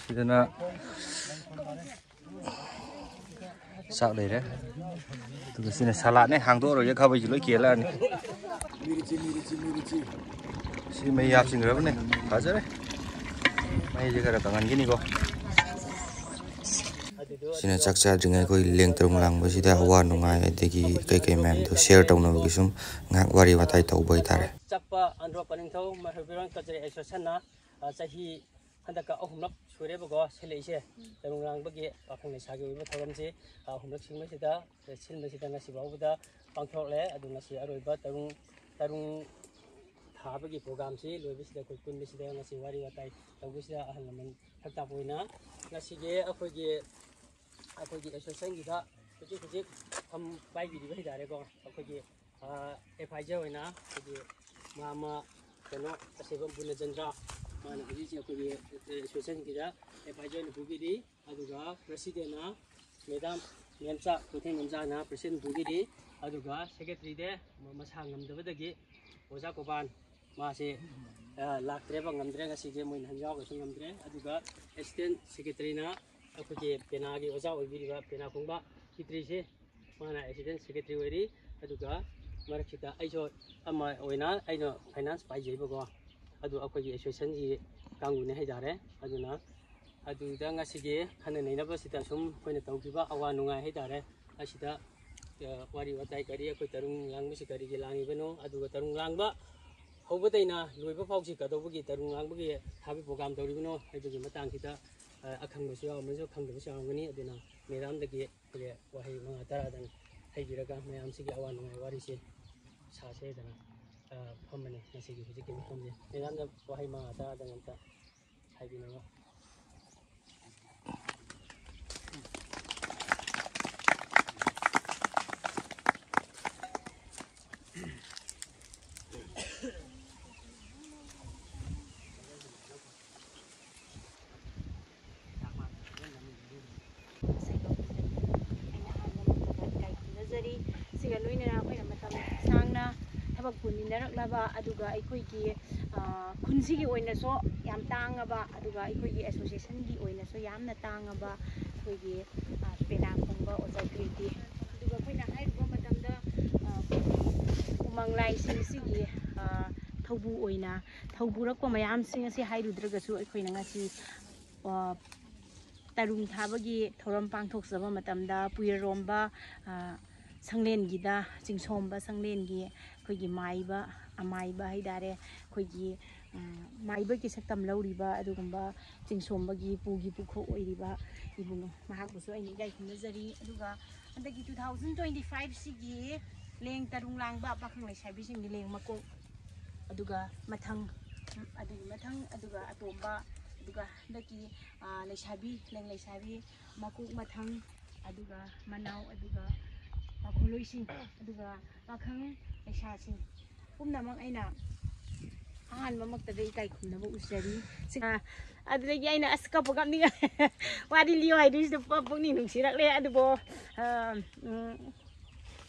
ꯁꯤꯗꯅ ꯆꯥꯛ ꯂꯩꯔꯦ꯫ ꯑꯗꯨꯒ ꯁꯤꯅ ꯁꯂꯥꯠꯅꯦ, ꯍꯥꯡꯗꯣꯛꯑꯔꯣꯏꯒꯦ, ꯈꯥꯕꯩꯁꯤ ꯂꯣꯏ ꯀꯦꯜꯂꯛꯑꯅꯤ꯫ ꯁꯤ ꯃꯩ ꯍꯥꯞꯆꯤꯟꯈ꯭ꯔꯕꯅꯦ, ꯐꯖꯔꯦ꯫ ꯃꯩꯁꯦ ꯈꯔ ꯀꯪꯍꯟꯈꯤꯅꯤꯀꯣ꯫ ꯁꯤꯅ ꯆꯥꯛ ꯆꯥꯗ꯭ꯔꯤꯉꯩ ꯑꯩꯈꯣꯏ ꯂꯦꯡ ꯇꯔꯨꯡ ꯂꯥꯡꯕꯁꯤꯗ ꯑꯋꯥ ꯅꯨꯡꯉꯥꯏ ꯑꯗꯒꯤ ꯀꯩ ꯀꯩ ꯃꯌꯥꯝꯗꯣ share ꯇꯧꯅꯕꯒꯤ ꯁꯨꯝ ꯉꯥꯏꯍꯥꯛ ꯋꯥꯔꯤ ꯋꯥꯇꯥꯏ ꯇꯧꯕ ꯍꯥꯏꯇꯥꯔꯦ꯫ ꯆꯛꯄ ꯑꯟꯗ꯭ꯔꯣ ꯀꯣꯅꯨꯡꯊꯧ ꯃꯩꯍꯧꯕꯤꯔꯣꯟ Cultural Association ꯅ, ꯑ, ꯆꯍꯤ ꯍꯟꯗꯛꯀ ꯑꯍꯨꯝꯂꯛ ꯁꯨꯔꯦꯕꯀꯣ ꯁꯤꯜꯂꯛꯏꯁꯦ꯫ ꯇꯔꯨꯡ ꯂꯥꯡꯕꯒꯤ ꯄꯥꯈꯪ ꯂꯩꯁꯥꯒꯤ ꯑꯣꯏꯕ ꯊꯧꯔꯝꯁꯤ, ꯑ, ꯑꯍꯨꯝꯂꯛ ꯁꯤꯟꯕꯁꯤꯗ, ꯁꯤꯟꯕꯁꯤꯗ ꯉꯁꯤ ꯐꯥꯎꯕꯗ ꯄꯥꯡꯊꯣꯛꯂꯦ꯫ ꯑꯗꯨ ꯉꯁꯤ ꯑꯔꯣꯏꯕ ꯇꯔꯨꯡ, ꯇꯔꯨꯡ ꯊꯥꯕꯒꯤ program ꯁꯤ ꯂꯣꯏꯕꯁꯤꯗ ꯑꯩꯈꯣꯏ ꯄꯨꯟꯕꯁꯤꯗ ꯉꯁꯤ ꯋꯥꯔꯤ ꯋꯥꯇꯥꯏ ꯇꯧꯕꯁꯤꯗ ꯑꯍꯜ ꯂꯃꯟ ꯁꯛ ꯇꯥꯛꯄ ꯑꯣꯏꯅ ꯉꯁꯤꯒꯤ ꯑꯩꯈꯣꯏꯒꯤ, ꯑꯩꯈꯣꯏꯒꯤ association ꯒꯤꯗ ꯍꯧꯖꯤꯛ ꯍꯧꯖꯤꯛ ꯐꯝ ꯄꯥꯏꯕꯤꯔꯤꯕ ꯍꯥꯏꯇꯥꯔꯦꯀꯣ, ꯑꯩꯈꯣꯏꯒꯤ, ꯑ, advisor ꯑꯣꯏꯅ ꯑꯩꯈꯣꯏꯒꯤ ꯃꯥꯃ ꯀꯩꯅꯣ ꯑꯁꯣꯏꯕꯝ ꯄꯨꯔꯅꯆꯟꯗ꯭ꯔ, ꯃꯥꯅ ꯍꯧꯖꯤꯛ ꯍꯧꯖꯤꯛ ꯑꯩꯈꯣꯏꯒꯤ, ꯑ, association ꯒꯤꯗ advisor ꯑꯣꯏꯅ ꯄꯨꯕꯤꯔꯤ꯫ ꯑꯗꯨꯒ president ꯅ madam ꯃꯦꯝꯆꯥ, ꯀꯩꯊꯦꯜ ꯃꯦꯝꯆꯥꯅ president ꯄꯨꯕꯤꯔꯤ꯫ ꯑꯗꯨꯒ secretary ꯗꯤ ꯃ-, ꯃꯁꯥ ꯉꯝꯗꯕꯗꯒꯤ ꯑꯣꯖꯥ ꯒꯣꯄꯥꯟ ꯃꯥꯁꯦ, ꯑ, ꯂꯥꯛꯇ꯭ꯔꯦꯕ, ꯉꯝꯗ꯭ꯔꯦ, ꯉꯁꯤꯁꯦ ꯃꯣꯏ ꯅꯍꯥꯟ ꯌꯥꯎꯔꯒꯁꯨ ꯉꯝꯗ꯭ꯔꯦ꯫ ꯑꯗꯨꯒ assistant secretary ꯅ ꯑꯩꯈꯣꯏꯒꯤ ꯄꯦꯅꯥꯒꯤ ꯑꯣꯖꯥ ꯑꯣꯏꯕꯤꯔꯤꯕ ꯄꯦꯅꯥ ꯈꯣꯡꯕ ꯈꯦꯇ꯭ꯔꯤꯁꯦ, ꯃꯥꯅ assistant secretary ꯑꯣꯏꯔꯤ꯫ ꯑꯗꯨꯒ ꯃꯔꯛꯁꯤꯗ ꯑꯩꯁꯨ ꯑꯃ ꯑꯣꯏꯅ ꯑꯩꯅ finance ꯄꯥꯏꯖꯩꯕꯀꯣ, ꯑꯗꯨ ꯑꯩꯈꯣꯏꯒꯤ association ꯒꯤ ꯀꯥꯡꯕꯨꯅꯦ ꯍꯥꯏꯇꯥꯔꯦ꯫ ꯑꯗꯨꯅ ꯑꯗꯨꯗ ꯉꯁꯤꯒꯤ ꯈꯟꯅ ꯅꯩꯅꯕꯁꯤꯗ ꯁꯨꯝ ꯑꯩꯈꯣꯏꯅ ꯇꯧꯈꯤꯕ ꯑꯋꯥ ꯅꯨꯡꯉꯥꯏ ꯍꯥꯏꯇꯥꯔꯦ, ꯑꯁꯤꯗ ꯑ, ꯋꯥꯔꯤ ꯋꯥꯇꯥꯏ ꯀꯔꯤ, ꯑꯩꯈꯣꯏ ꯇꯔꯨꯡ ꯂꯥꯡꯕꯁꯤ ꯀꯔꯤꯒꯤ ꯂꯥꯡꯉꯤꯕꯅꯣ, ꯑꯗꯨꯒ ꯇꯔꯨꯡ ꯂꯥꯡꯕ ꯍꯧꯕꯗꯩꯅ ꯂꯣꯏꯕ ꯐꯥꯎꯁꯤ ꯀꯩꯗꯧꯕꯒꯤ ꯇꯔꯨꯡ ꯂꯥꯡꯕꯒꯤ ꯊꯥꯕꯤ ꯄ꯭ꯔꯣꯒ꯭ꯔꯥꯝ ꯇꯧꯔꯤꯕꯅꯣ ꯍꯥꯏꯕꯒꯤ ꯃꯇꯥꯡꯁꯤꯗ, ꯑ, ꯑꯈꯪꯕꯁꯨ ꯌꯥꯎꯔꯝꯃꯁꯨ ꯈꯪꯗꯕꯁꯨ ꯌꯥꯎꯔꯝꯒꯅꯤ꯫ ꯑꯗꯨꯅ ꯃꯦꯗꯥꯝꯗꯒꯤ ꯑꯩꯈꯣꯏꯒꯤ ꯋꯥꯍꯩ ꯃꯉꯥ ꯇꯔꯥꯗꯪ ꯍꯩꯕꯤꯔꯒ ꯃꯌꯥꯝꯁꯤꯒꯤ ꯑꯋꯥ ꯅꯨꯡꯉꯥꯏ ꯋꯥꯔꯤꯁꯤ ꯁꯥꯁꯦꯗꯅ, ꯑ, ꯐꯝꯕꯅꯦ ꯉꯁꯤꯒꯤ ꯍꯧꯖꯤꯛꯀꯤ ꯃꯐꯝꯁꯦ꯫ ꯃꯦꯗꯥꯝꯅ ꯋꯥꯍꯩ ꯃꯉꯥ ꯇꯔꯥꯗꯪ ꯑꯝꯇ ꯍꯥꯏꯕꯤꯅꯕ꯫ ꯑꯩꯅ ꯑꯍꯥꯟꯕ ꯃꯛꯇꯗ ꯏꯀꯥꯏ ꯈꯨꯝꯅꯖꯔꯤ꯫ ꯁꯤꯒ ꯂꯣꯏꯅꯅ ꯑꯩꯈꯣꯏꯅ ꯃꯇꯝ ꯁꯥꯡꯅ ꯊꯕꯛ ꯄꯨꯃꯤꯟꯅꯔꯛꯂꯕ, ꯑꯗꯨꯒ ꯑꯩꯈꯣꯏꯒꯤ, ꯑ, ꯈꯨꯟꯁꯤꯒꯤ ꯑꯣꯏꯅꯁꯨ ꯌꯥꯝ ꯇꯥꯡꯉꯕ, ꯑꯗꯨꯒ ꯑꯩꯈꯣꯏꯒꯤ ꯑꯦꯁꯣꯁꯤꯌꯦꯁꯟꯒꯤ ꯑꯣꯏꯅꯁꯨ ꯌꯥꯝꯅ ꯇꯥꯡꯉꯕ ꯑꯩꯈꯣꯏꯒꯤ, ꯑ, ꯄꯦꯅꯥ ꯈꯣꯡꯕ ꯑꯣꯖꯥ ꯀ꯭ꯔꯤꯇꯤ꯫ ꯑꯗꯨꯒ ꯑꯩꯈꯣꯏꯅ ꯍꯥꯏꯔꯨꯕ ꯃꯇꯝꯗ, ꯑ, ꯑꯩꯈꯣꯏꯒꯤ ꯎꯃꯪ ꯂꯥꯏꯁꯤꯡꯁꯤꯒꯤ, ꯑ, ꯊꯧꯕꯨ ꯑꯣꯏꯅ ꯊꯧꯕꯨꯔꯛꯄ ꯃꯌꯥꯝꯁꯤꯡ ꯑꯁꯤ ꯍꯥꯏꯔꯨꯗ꯭ꯔꯒꯁꯨ ꯑꯩꯈꯣꯏꯅ ꯉꯁꯤ, ꯑ, ꯇꯔꯨꯡ ꯊꯥꯕꯒꯤ ꯊꯧꯔꯝ ꯄꯥꯡꯊꯣꯛꯆꯕ ꯃꯇꯝꯗ ꯄꯨꯌꯔꯣꯝꯕ, ꯑ, ꯁꯪꯂꯦꯟꯒꯤꯗ, ꯆꯤꯡꯁꯣꯝꯕ ꯁꯪꯂꯦꯟꯒꯤ ꯑꯩꯈꯣꯏꯒꯤ ꯃꯥꯏꯕ, ꯑꯃꯥꯏꯕ ꯍꯥꯏꯇꯥꯔꯦ, ꯑꯩꯈꯣꯏꯒꯤ, ꯑ, ꯃꯥꯏꯕꯒꯤ ꯁꯛꯇꯝ ꯂꯧꯔꯤꯕ ꯑꯗꯨꯒꯨꯝꯕ ꯆꯤꯡꯁꯣꯝꯕꯒꯤ ꯄꯨꯒꯤ ꯄꯨꯈꯣꯛ ꯑꯣꯏꯔꯤꯕ ꯏꯕꯨꯡꯉꯣ ꯃꯍꯥꯛꯄꯨꯁꯨ ꯑꯩꯅ ꯏꯀꯥꯏ ꯈꯨꯝꯅꯖꯔꯤ꯫ ꯑꯗꯨꯒ ꯍꯟꯗꯛꯀꯤ two thousand twenty five ꯁꯤꯒꯤ ꯂꯦꯡ ꯇꯔꯨꯡ ꯂꯥꯡꯕ ꯄꯥꯈꯪ ꯂꯩꯁꯥꯕꯤꯁꯤꯡꯒꯤ ꯂꯦꯡ ꯃꯀꯣꯛ, ꯑꯗꯨꯒ ꯃꯊꯪ, ꯑꯗꯨꯒꯤ ꯃꯊꯪ, ꯑꯗꯨꯒ ꯑꯇꯣꯝꯕ, ꯑꯗꯨꯒ ꯍꯟꯗꯛꯀꯤ, ꯑ, ꯂꯩꯁꯥꯕꯤ, ꯂꯦꯡ ꯂꯩꯁꯥꯕꯤ ꯃꯀꯣꯛ ꯃꯊꯪ, ꯑꯗꯨꯒ ꯃꯅꯥꯎ, ꯑꯗꯨꯒ ꯄꯥꯈꯣꯟꯂꯣꯏꯁꯤꯡ, ꯑꯗꯨꯒ ꯄꯥꯈꯪ ꯂꯩꯁꯥꯁꯤꯡ ꯄꯨꯝꯅꯃꯛ ꯑꯩꯅ ꯑꯍꯥꯟꯕꯃꯛꯇꯗ ꯏꯀꯥꯏ ꯈꯨꯝꯅꯕ ꯎꯠꯆꯔꯤ꯫ ꯁꯤ-, ꯑ, ꯑꯗꯨꯗꯒꯤ ꯑꯩꯅ ꯑꯁ ꯀꯞꯄꯨ ꯀꯞꯅꯤꯡꯉꯦ꯫ ꯋꯥꯔꯤ ꯂꯤꯌꯣ ꯍꯥꯏꯗꯣꯏꯁꯤꯗ ꯄꯨꯛꯅꯤꯡ ꯅꯨꯡꯁꯤꯔꯛꯂꯦ꯫ ꯑꯗꯨꯕꯨ, ꯑ, ꯎꯝ,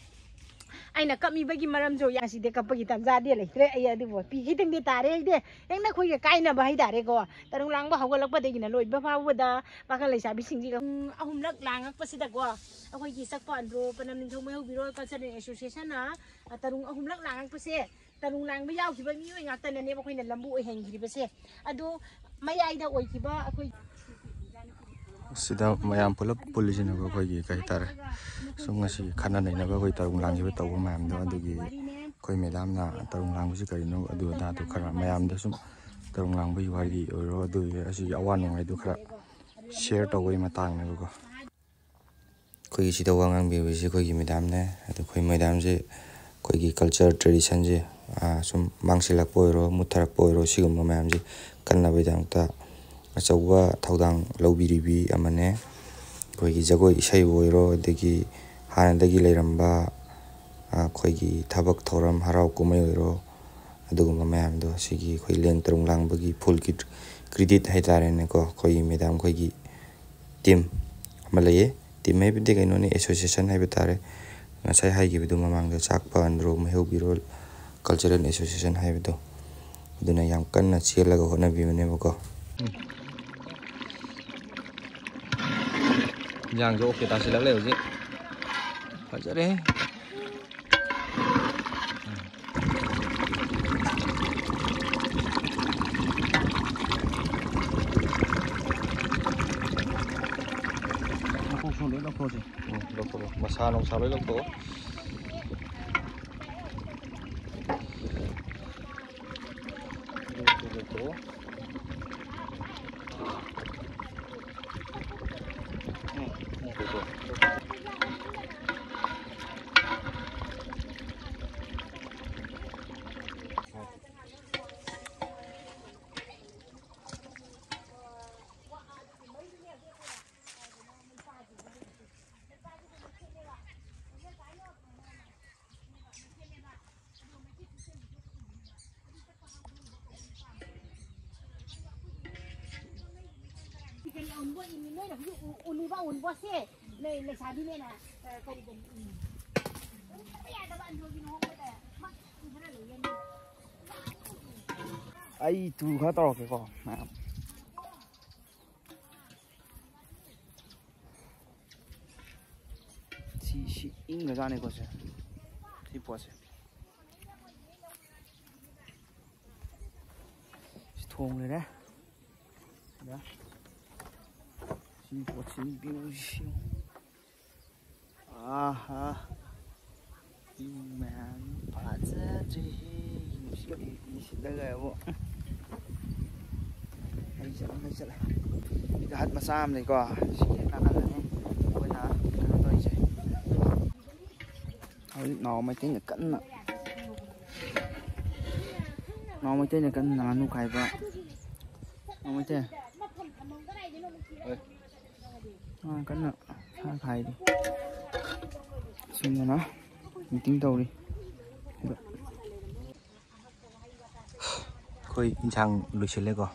ꯑꯩꯅ ꯀꯞꯃꯤꯕꯒꯤ ꯃꯔꯝꯁꯨ ꯌꯥꯁꯤꯗꯦ, ꯀꯞꯄꯒꯤ ꯇꯥꯟꯖꯥꯗꯤ ꯂꯩꯇ꯭ꯔꯦ꯫ ꯑꯩ ꯑꯗꯨꯕꯨ ꯄꯤ ꯈꯤꯇꯪꯗꯤ ꯇꯥꯔꯦ꯫ ꯑꯩꯗꯤ ꯍꯦꯛ ꯅꯈꯣꯏꯒ ꯀꯥꯏꯅꯕ ꯍꯥꯏꯇꯥꯔꯦꯀꯣ, ꯇꯔꯨꯡ ꯂꯥꯡꯕ ꯍꯧꯒꯠꯂꯛꯄꯗꯒꯤꯅ ꯂꯣꯏꯕ ꯐꯥꯎꯕꯗ ꯄꯥꯈꯪ ꯂꯩꯁꯥꯕꯤꯁꯤꯡꯁꯤꯒ ꯄꯨꯡ ꯑꯍꯨꯝꯂꯛ ꯂꯥꯡꯉꯛꯄꯁꯤꯗꯀꯣ, ꯑꯩꯈꯣꯏꯒꯤ ꯆꯛꯄ ꯑꯟꯗ꯭ꯔꯣ ꯄꯅꯝ ꯅꯤꯡꯊꯧ ꯃꯩꯍꯧꯕꯤꯔꯣꯜ ꯀꯜꯆꯔꯦꯜ ꯑꯦꯁꯣꯁꯤꯌꯦꯁꯟꯅ, ꯑ, ꯇꯔꯨꯡ ꯑꯍꯨꯝꯂꯛ ꯂꯥꯡꯉꯛꯄꯁꯦ, ꯇꯔꯨꯡ ꯂꯥꯡꯕ ꯌꯥꯎꯈꯤꯕ ꯃꯤꯑꯣꯏ ꯉꯥꯛꯇꯅꯅꯦꯕ ꯑꯩꯈꯣꯏꯅ ꯂꯝꯕꯨ ꯑꯣꯏꯍꯟꯈꯤꯕꯁꯦ꯫ ꯑꯗꯣ ꯃꯌꯥꯏꯗ ꯑꯣꯏꯈꯤꯕ ꯑꯩꯈꯣꯏ ꯁꯤꯗ ꯃꯌꯥꯝ ꯄꯨꯂꯞ ꯄꯨꯜꯂꯤꯁꯤꯅꯀꯣ, ꯑꯩꯈꯣꯏꯒꯤ ꯀꯩ ꯍꯥꯏꯇꯥꯔꯦ, ꯁꯨꯝ ꯉꯁꯤ ꯈꯟꯅ ꯅꯩꯅꯕ, ꯑꯩꯈꯣꯏ ꯇꯔꯨꯡ ꯂꯥꯡꯈꯤꯕ ꯇꯧꯕ ꯃꯌꯥꯝꯗꯣ, ꯑꯗꯨꯒꯤ ꯑꯩꯈꯣꯏ ꯃꯦꯗꯥꯝꯅ ꯇꯔꯨꯡ ꯂꯥꯡꯕꯁꯤ ꯀꯔꯤꯅꯣ ꯑꯗꯨ ꯑꯗꯥꯗꯣ ꯈꯔ ꯃꯌꯥꯝꯗ ꯁꯨꯝ ꯇꯔꯨꯡ ꯂꯥꯡꯕꯒꯤ ꯋꯥꯔꯤ ꯑꯣꯏꯔꯣ, ꯑꯗꯨ ꯑꯁꯤꯒꯤ ꯑꯋꯥ ꯅꯨꯡꯉꯥꯏꯗꯨ ꯈꯔ ꯁꯤꯌꯔ ꯇꯧꯕꯒꯤ ꯃꯇꯥꯡꯅꯦꯕꯀꯣ꯫ ꯑꯩꯈꯣꯏꯒꯤ ꯁꯤꯗ ꯋꯥ ꯉꯥꯡꯕꯤꯕꯁꯤ ꯑꯩꯈꯣꯏꯒꯤ ꯃꯦꯗꯥꯝꯅꯦ꯫ ꯑꯗꯣ ꯑꯩꯈꯣꯏ ꯃꯦꯗꯥꯝꯁꯦ ꯑꯩꯈꯣꯏꯒꯤ ꯀꯜꯆꯔ ꯇ꯭ꯔꯦꯗꯤꯁꯟꯁꯦ, ꯑꯥ, ꯁꯨꯝ ꯃꯥꯡꯁꯤꯜꯂꯛꯄ ꯑꯣꯏꯔꯣ, ꯃꯨꯠꯊꯔꯛꯄ ꯑꯣꯏꯔꯣ, ꯁꯤꯒꯨꯝꯕ ꯃꯌꯥꯝꯁꯦ ꯀꯟꯅꯕꯒꯤꯗꯃꯛꯇ ꯑꯆꯧꯕ ꯊꯧꯗꯥꯡ ꯂꯧꯕꯤꯔꯤꯕꯤ ꯑꯃꯅꯦ꯫ ꯑꯩꯈꯣꯏꯒꯤ ꯖꯒꯣꯏ ꯏꯁꯩꯕꯨ ꯑꯣꯏꯔꯣ, ꯑꯗꯒꯤ ꯍꯥꯟꯅꯗꯒꯤ ꯂꯩꯔꯝꯕ, ꯑꯥ, ꯑꯩꯈꯣꯏꯒꯤ ꯊꯕꯛ ꯊꯧꯔꯝ, ꯍꯔꯥꯎ ꯀꯨꯝꯍꯩ ꯑꯣꯏꯔꯣ, ꯑꯗꯨꯒꯨꯝꯕ ꯃꯌꯥꯝꯗꯣ ꯁꯤꯒꯤ ꯑꯩꯈꯣꯏ ꯂꯦꯡ ꯇꯔꯨꯡ ꯂꯥꯡꯕꯒꯤ ꯐꯨꯜ ꯀ꯭ꯔꯤꯗꯤꯠ ꯍꯥꯏꯇꯥꯔꯦꯅꯦꯀꯣ, ꯑꯩꯈꯣꯏꯒꯤ ꯃꯦꯗꯥꯝ ꯑꯩꯈꯣꯏꯒꯤ ꯇꯤꯝ ꯑꯃ ꯂꯩꯌꯦ꯫ ꯇꯤꯝ ꯍꯥꯏꯕꯗꯤ ꯀꯩꯅꯣꯅꯤ, ꯑꯦꯁꯣꯁꯤꯌꯦꯁꯟ ꯍꯥꯏꯕ ꯇꯥꯔꯦ꯫ ꯉꯁꯥꯏ ꯍꯥꯏꯈꯤꯕꯗꯨ ꯃꯃꯥꯡꯗ, ꯆꯥꯛꯄ ꯑꯟꯗ꯭ꯔꯣ, ꯃꯩꯍꯧꯕꯤꯔꯣꯜ ꯀꯜꯆꯔꯦꯜ ꯑꯦꯁꯣꯁꯤꯌꯦꯁꯟ ꯍꯥꯏꯕꯗꯣ, ꯑꯗꯨꯅ ꯌꯥꯝ ꯀꯟꯅ ꯆꯦꯜꯂꯒ ꯍꯣꯠꯅꯕꯤꯕꯅꯦꯕꯀꯣ꯫ ꯏꯟꯖꯥꯡꯁꯨ ꯑꯣꯀꯦ ꯇꯥꯁꯤꯜꯂꯛꯂꯦ ꯍꯧꯖꯤꯛ꯫ ꯐꯖꯔꯦ꯫ ꯃꯀꯣꯛꯁꯨ ꯂꯣꯏ ꯂꯧꯊꯣꯛꯑꯁꯤ꯫ ꯎꯝ, ꯂꯧꯊꯣꯛꯑꯣ꯫ ꯃꯁꯥ ꯅꯨꯡꯁꯥ ꯂꯣꯏ ꯂꯧꯊꯣꯛꯑꯣ꯫ ꯂꯧꯊꯣꯛꯑꯣ, ꯂꯧꯊꯣꯛꯑꯣ꯫ ꯎꯝ, ꯎꯝ, ꯂꯧꯊꯣꯛꯑꯣ꯫ ꯑꯩ ꯇꯨ ꯈꯔ ꯇꯧꯔꯛꯀꯦꯀꯣ ꯃꯌꯥꯝ꯫ ꯁꯤ, ꯁꯤ ꯏꯪꯒ꯭ꯔꯖꯥꯠꯅꯤꯀꯣ ꯁꯦ, ꯁꯤ ꯄꯣꯠꯁꯦ꯫ ꯁꯤ ꯊꯣꯡ ꯂꯩꯔꯦ꯫ ꯁꯤꯗ ꯄꯣꯠꯁꯤ ꯚ꯭ꯌꯨꯁꯤ꯫ ꯑꯥꯍꯥ꯫ ꯏꯃꯥꯟ ꯐꯖꯗ꯭ꯔꯦꯍꯦ꯫ ꯅꯨꯡꯁꯤꯠ ꯀꯔꯤ ꯀꯔꯤ ꯁꯤꯠꯂꯒ ꯑꯃꯨꯛ꯫ ꯃꯩ ꯆꯠꯂꯦ, ꯃꯩ ꯆꯠꯂꯦ꯫ ꯁꯤꯗ ꯍꯠ ꯃꯆꯥ ꯑꯃ ꯂꯩꯀꯣ꯫ ꯁꯤꯒꯤ ꯍꯦꯛ ꯅꯥꯀꯟꯗꯅꯤ ꯑꯩꯈꯣꯏꯅ ꯀꯩꯅꯣ ꯇꯧꯔꯤꯁꯦ꯫ ꯍꯧꯖꯤꯛ ꯅꯥꯎ ꯃꯩꯇꯩꯅ ꯀꯟꯅ, ꯅꯥꯎ ꯃꯩꯇꯩꯅ ꯀꯟꯅ ꯉꯥꯅꯨ ꯈꯥꯏꯕ꯫ ꯅꯥꯎ ꯃꯩꯇꯩ꯫ ꯑ, ꯀꯟꯅ ꯁꯥ ꯈꯥꯏꯔꯤ꯫ ꯁꯣꯝꯗꯅ meeting ꯇꯧꯔꯤ꯫ ꯑꯗꯣ ꯑꯩꯈꯣꯏ ꯏꯟꯁꯥꯡ ꯂꯣꯏꯁꯤꯜꯂꯦꯀꯣ꯫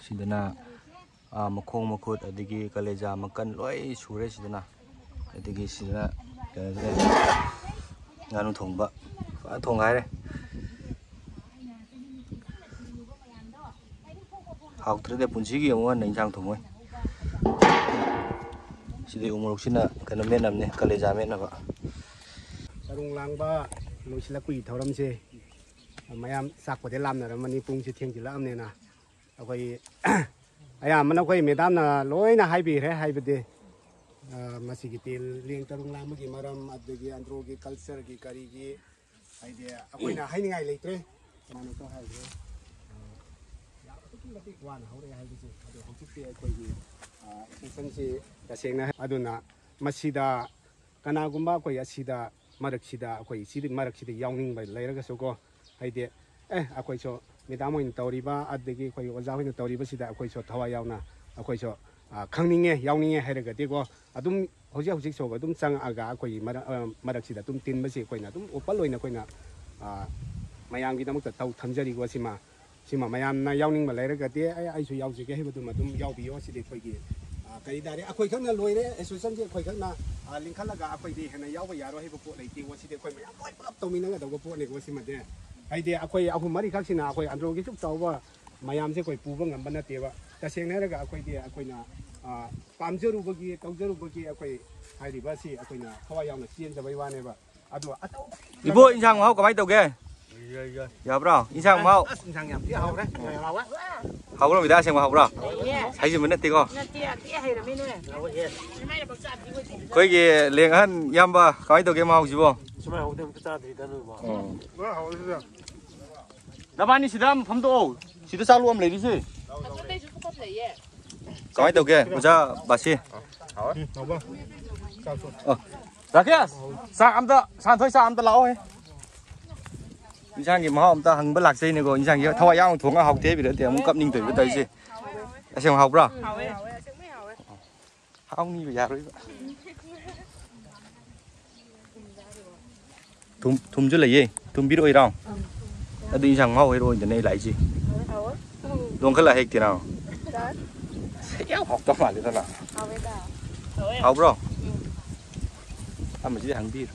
ꯁꯤꯗꯅ, ꯑ, ꯃꯈꯣꯡ, ꯃꯈꯨꯠ, ꯑꯗꯒꯤ ꯀꯂꯦꯖꯥ, ꯃꯀꯟ ꯂꯣꯏ ꯁꯨꯔꯦ ꯁꯤꯗꯅ꯫ ꯑꯗꯒꯤ ꯁꯤꯗꯅ ꯀꯩꯅꯣꯁꯦ, ꯉꯥꯅꯨ ꯊꯣꯡꯕ ꯐꯖꯅ ꯊꯣꯡꯒꯥꯏꯔꯦ꯫ ꯍꯥꯎꯇ꯭ꯔꯗꯤ ꯄꯨꯟꯁꯤꯒꯤ ꯑꯃꯨꯛ ꯍꯟꯅ ꯏꯟꯁꯥꯡ ꯊꯣꯡꯉꯣꯏ꯫ ꯁꯤꯗꯤ ꯎ ꯃꯣꯔꯣꯛꯁꯤꯅ ꯀꯩꯅꯣ ꯃꯦꯠꯅꯕꯅꯦ, ꯀꯂꯦꯖꯥ ꯃꯦꯠꯅꯕ꯫ ꯇꯔꯨꯡ ꯂꯥꯡꯕ ꯂꯣꯏꯁꯤꯜꯂꯛꯄꯒꯤ ꯊꯧꯔꯝꯁꯦ ꯃꯌꯥꯝ ꯆꯥꯛꯄꯨꯗꯤ ꯂꯥꯝꯅꯔꯝꯃꯅꯤ, ꯄꯨꯡꯁꯦ ꯊꯦꯡꯖꯤꯜꯂꯛꯑꯕꯅꯤꯅ꯫ ꯑꯩꯈꯣꯏ ꯑꯌꯥꯝꯕꯅ ꯑꯩꯈꯣꯏ ꯃꯦꯗꯥꯝꯅ ꯂꯣꯏꯅ ꯍꯥꯏꯕꯤꯈ꯭ꯔꯦ, ꯍꯥꯏꯕꯗꯤ, ꯑ, ꯃꯁꯤꯒꯤ ꯇꯦꯜ ꯂꯦꯡ ꯇꯔꯨꯡ ꯂꯥꯡꯕꯒꯤ ꯃꯔꯝ, ꯑꯗꯒꯤ ꯑꯟꯗ꯭ꯔꯣꯒꯤ cultureꯒꯤ ꯀꯔꯤꯒꯤ ꯍꯥꯏꯗꯤ ꯑꯩꯈꯣꯏꯅ ꯍꯥꯏꯅꯤꯡꯉꯥꯏ ꯂꯩꯇ꯭ꯔꯦ꯫ ꯃꯥꯅꯁꯨ ꯍꯥꯏꯈ꯭ꯔꯦ꯫ ꯑ, ꯌꯥꯝ ꯑꯗꯨꯛꯀꯤ ꯃꯇꯤꯛ ꯋꯥꯅ ꯍꯧꯔꯛꯑꯦ ꯍꯥꯏꯕꯁꯦ꯫ ꯑꯗꯣ ꯍꯧꯖꯤꯛꯇꯤ ꯑꯩꯈꯣꯏꯒꯤ, ꯑ, associationꯁꯤ ꯇꯁꯦꯡꯅ ꯑꯗꯨꯅ ꯃꯁꯤꯗ ꯀꯅꯥꯒꯨꯝꯕ ꯑꯩꯈꯣꯏ ꯑꯁꯤꯗ ꯃꯔꯛꯁꯤꯗ ꯑꯩꯈꯣꯏ ꯁꯤꯗꯤ ꯃꯔꯛꯁꯤꯗ ꯌꯥꯎꯅꯤꯡꯕ ꯂꯩꯔꯒꯁꯨꯀꯣ, ꯍꯥꯏꯗꯤ, ꯑꯦ, ꯑꯩꯈꯣꯏꯁꯨ ꯃꯦꯗꯥꯝ ꯍꯣꯏꯅ ꯇꯧꯔꯤꯕ, ꯑꯗꯒꯤ ꯑꯩꯈꯣꯏ ꯑꯣꯖꯥ ꯍꯣꯏꯅ ꯇꯧꯔꯤꯕꯁꯤꯗ ꯑꯩꯈꯣꯏꯁꯨ ꯊꯋꯥꯏ ꯌꯥꯎꯅ ꯑꯩꯈꯣꯏꯁꯨ, ꯑ, ꯈꯪꯅꯤꯡꯉꯦ, ꯌꯥꯎꯅꯤꯡꯉꯦ ꯍꯥꯏꯔꯒꯗꯤꯀꯣ, ꯑꯗꯨꯝ ꯍꯧꯖꯤꯛ ꯍꯧꯖꯤꯛꯁꯨ ꯑꯗꯨꯝ ꯆꯪꯉꯛꯑꯒ ꯑꯩꯈꯣꯏꯒꯤ ꯃꯔꯛ-, ꯑ, ꯃꯔꯛꯁꯤꯗ ꯑꯗꯨꯝ ꯇꯤꯟꯕꯁꯤ ꯑꯩꯈꯣꯏꯅ ꯑꯗꯨꯝ open ꯑꯣꯏꯅ ꯑꯩꯈꯣꯏꯅ, ꯑ, ꯃꯌꯥꯝꯒꯤꯗꯃꯛꯇ ꯇꯧ ꯊꯝꯖꯔꯤꯀꯣ꯫ ꯁꯤꯃ, ꯁꯤꯃ ꯃꯌꯥꯝꯅ ꯌꯥꯎꯅꯤꯡꯕ ꯂꯩꯔꯒꯗꯤ, "ꯑꯩ, ꯑꯩꯁꯨ ꯌꯥꯎꯖꯒꯦ" ꯍꯥꯏꯕꯗꯨꯃ ꯑꯗꯨꯝ ꯌꯥꯎꯕꯤꯌꯣ꯫ ꯁꯤꯗꯤ ꯑꯩꯈꯣꯏꯒꯤ, ꯑ, ꯀꯔꯤ ꯇꯥꯔꯦ, ꯑꯩꯈꯣꯏ ꯈꯛꯅ ꯂꯣꯏꯔꯦ, associationꯁꯤ ꯑꯩꯈꯣꯏ ꯈꯛꯅ, ꯑ, ꯂꯤꯡꯈꯠꯂꯒ ꯑꯩꯈꯣꯏꯗꯤ ꯍꯦꯟꯅ ꯌꯥꯎꯕ ꯌꯥꯔꯣꯏ ꯍꯥꯏꯕ ꯄꯣꯠ ꯂꯩꯇꯦꯀꯣ꯫ ꯁꯤꯗꯤ ꯑꯩꯈꯣꯏ ꯃꯌꯥꯝ ꯂꯣꯏ ꯄꯨꯂꯞ ꯇꯧꯃꯤꯟꯅꯒꯗꯧꯕ ꯄꯣꯠꯅꯤꯀꯣ꯫ ꯁꯤꯃꯗꯤ ꯍꯥꯏꯗꯤ ꯑꯩꯈꯣꯏ ꯑꯍꯨꯝ ꯃꯔꯤꯈꯛꯁꯤꯅ ꯑꯩꯈꯣꯏ ꯑꯟꯗ꯭ꯔꯣꯒꯤ ꯁꯨꯛ ꯆꯥꯎꯕ ꯃꯌꯥꯝꯁꯦ ꯑꯩꯈꯣꯏ ꯄꯨꯕ ꯉꯝꯕ ꯅꯠꯇꯦꯕ꯫ ꯇꯁꯦꯡꯅ ꯍꯥꯏꯔꯒ ꯑꯩꯈꯣꯏꯗꯤ ꯑꯩꯈꯣꯏꯅ, ꯑ, ꯄꯥꯝꯖꯔꯨꯕꯒꯤ, ꯇꯧꯖꯔꯨꯕꯒꯤ ꯑꯩꯈꯣꯏ ꯍꯥꯏꯔꯤꯕ ꯑꯁꯤ ꯑꯩꯈꯣꯏꯅ ꯊꯋꯥꯏ ꯌꯥꯎꯅ ꯆꯦꯟꯖꯕꯩ ꯋꯥꯅꯦꯕ꯫ ꯑꯗꯣ ꯑꯇꯧꯕ ꯏꯕꯣ, ꯏꯟꯁꯥꯡ ꯃꯍꯥꯎ ꯀꯃꯥꯏꯅ ꯇꯧꯒꯦ? ꯌꯥꯕ꯭ꯔꯣ? ꯏꯟꯁꯥꯡ ꯃꯍꯥꯎ? ꯑꯁ, ꯏꯟꯁꯥꯡ ꯌꯥꯝ ꯊꯤ ꯍꯥꯎꯔꯦ꯫ ꯌꯥꯝ ꯍꯥꯎꯋꯦ꯫ ꯍꯥꯎꯕ꯭ꯔꯣ ꯃꯤꯗꯥ? ꯑꯁꯦꯡꯕ ꯍꯥꯎꯕ꯭ꯔꯣ? ꯍꯥꯏꯖꯤꯟꯕ ꯅꯠꯇꯦꯀꯣ? ꯅꯠꯇꯦ, ꯌꯥꯝ ꯊꯤ ꯍꯩꯔꯝꯃꯤꯅꯦ꯫ ꯑꯩꯈꯣꯏꯒꯤ ꯂꯦꯡ ꯑꯍꯟ ꯏꯌꯥꯝꯕ, ꯀꯃꯥꯏꯅ ꯇꯧꯒꯦ ꯃꯍꯥꯎꯁꯤꯕꯣ? ꯁꯨꯃꯥꯏꯅ ꯍꯧꯕꯗꯤ ꯑꯝꯇ ꯆꯥꯗ꯭ꯔꯤꯗ ꯅꯣꯏꯕꯣ꯫ ꯅꯕꯥꯅꯤ ꯁꯤꯗ ꯑꯃ ꯐꯝꯗꯣꯛꯑꯣ꯫ ꯁꯤꯗ ꯆꯥꯛ ꯂꯣꯛ ꯑꯃ ꯂꯩꯔꯤꯁꯦ꯫ ꯀꯃꯥꯏꯅ ꯇꯧꯒꯦ ꯑꯣꯖꯥ ꯕꯥꯁꯤ? ꯑꯣ, ꯔꯥꯀꯦꯁ, ꯆꯥꯛ ꯑꯝꯇ, ꯁꯥꯟꯊꯣꯏ, ꯆꯥꯛ ꯑꯝꯇ ꯂꯥꯛꯑꯣꯍꯦ꯫ ꯏꯟꯁꯥꯡꯒꯤ ꯃꯍꯥꯎ ꯑꯝꯇ ꯍꯪꯕ ꯂꯥꯛꯆꯩꯅꯦꯀꯣ꯫ ꯏꯟꯁꯥꯡꯁꯦ ꯊꯋꯥꯏ ꯌꯥꯎꯅ ꯊꯣꯡꯉꯒ ꯍꯥꯎꯇꯦ ꯍꯥꯏꯕꯤꯔꯗꯤ ꯑꯃꯨꯛ ꯀꯞꯅꯤꯡꯗꯣꯏꯕ ꯇꯧꯔꯤꯁꯦ꯫ ꯑꯁꯦꯡꯕ ꯍꯥꯎꯕ꯭ꯔꯥ? ꯍꯥꯎꯅꯤꯕ, ꯌꯥꯔꯣꯏꯕ꯫ ꯊꯨꯝ, ꯊꯨꯝꯁꯨ ꯂꯩꯌꯦ꯫ ꯊꯨꯝꯕꯤꯔꯛꯑꯣꯏꯔꯣ? ꯑꯗꯨ ꯏꯟꯁꯥꯡ ꯃꯍꯥꯎ ꯍꯩꯔꯛꯑꯣꯏꯗꯅ ꯑꯩ ꯂꯥꯛꯏꯁꯦ꯫ ꯂꯣꯡꯈꯠꯂ ꯍꯦꯛꯇꯤꯔꯣ? ꯌꯥꯝ ꯍꯥꯎꯇꯧ ꯃꯥꯜꯂꯦꯗꯅ꯫ ꯍꯥꯎꯕ꯭ꯔꯣ? ꯑꯃꯁꯤꯗꯤ ꯍꯪꯕꯤꯔꯣ꯫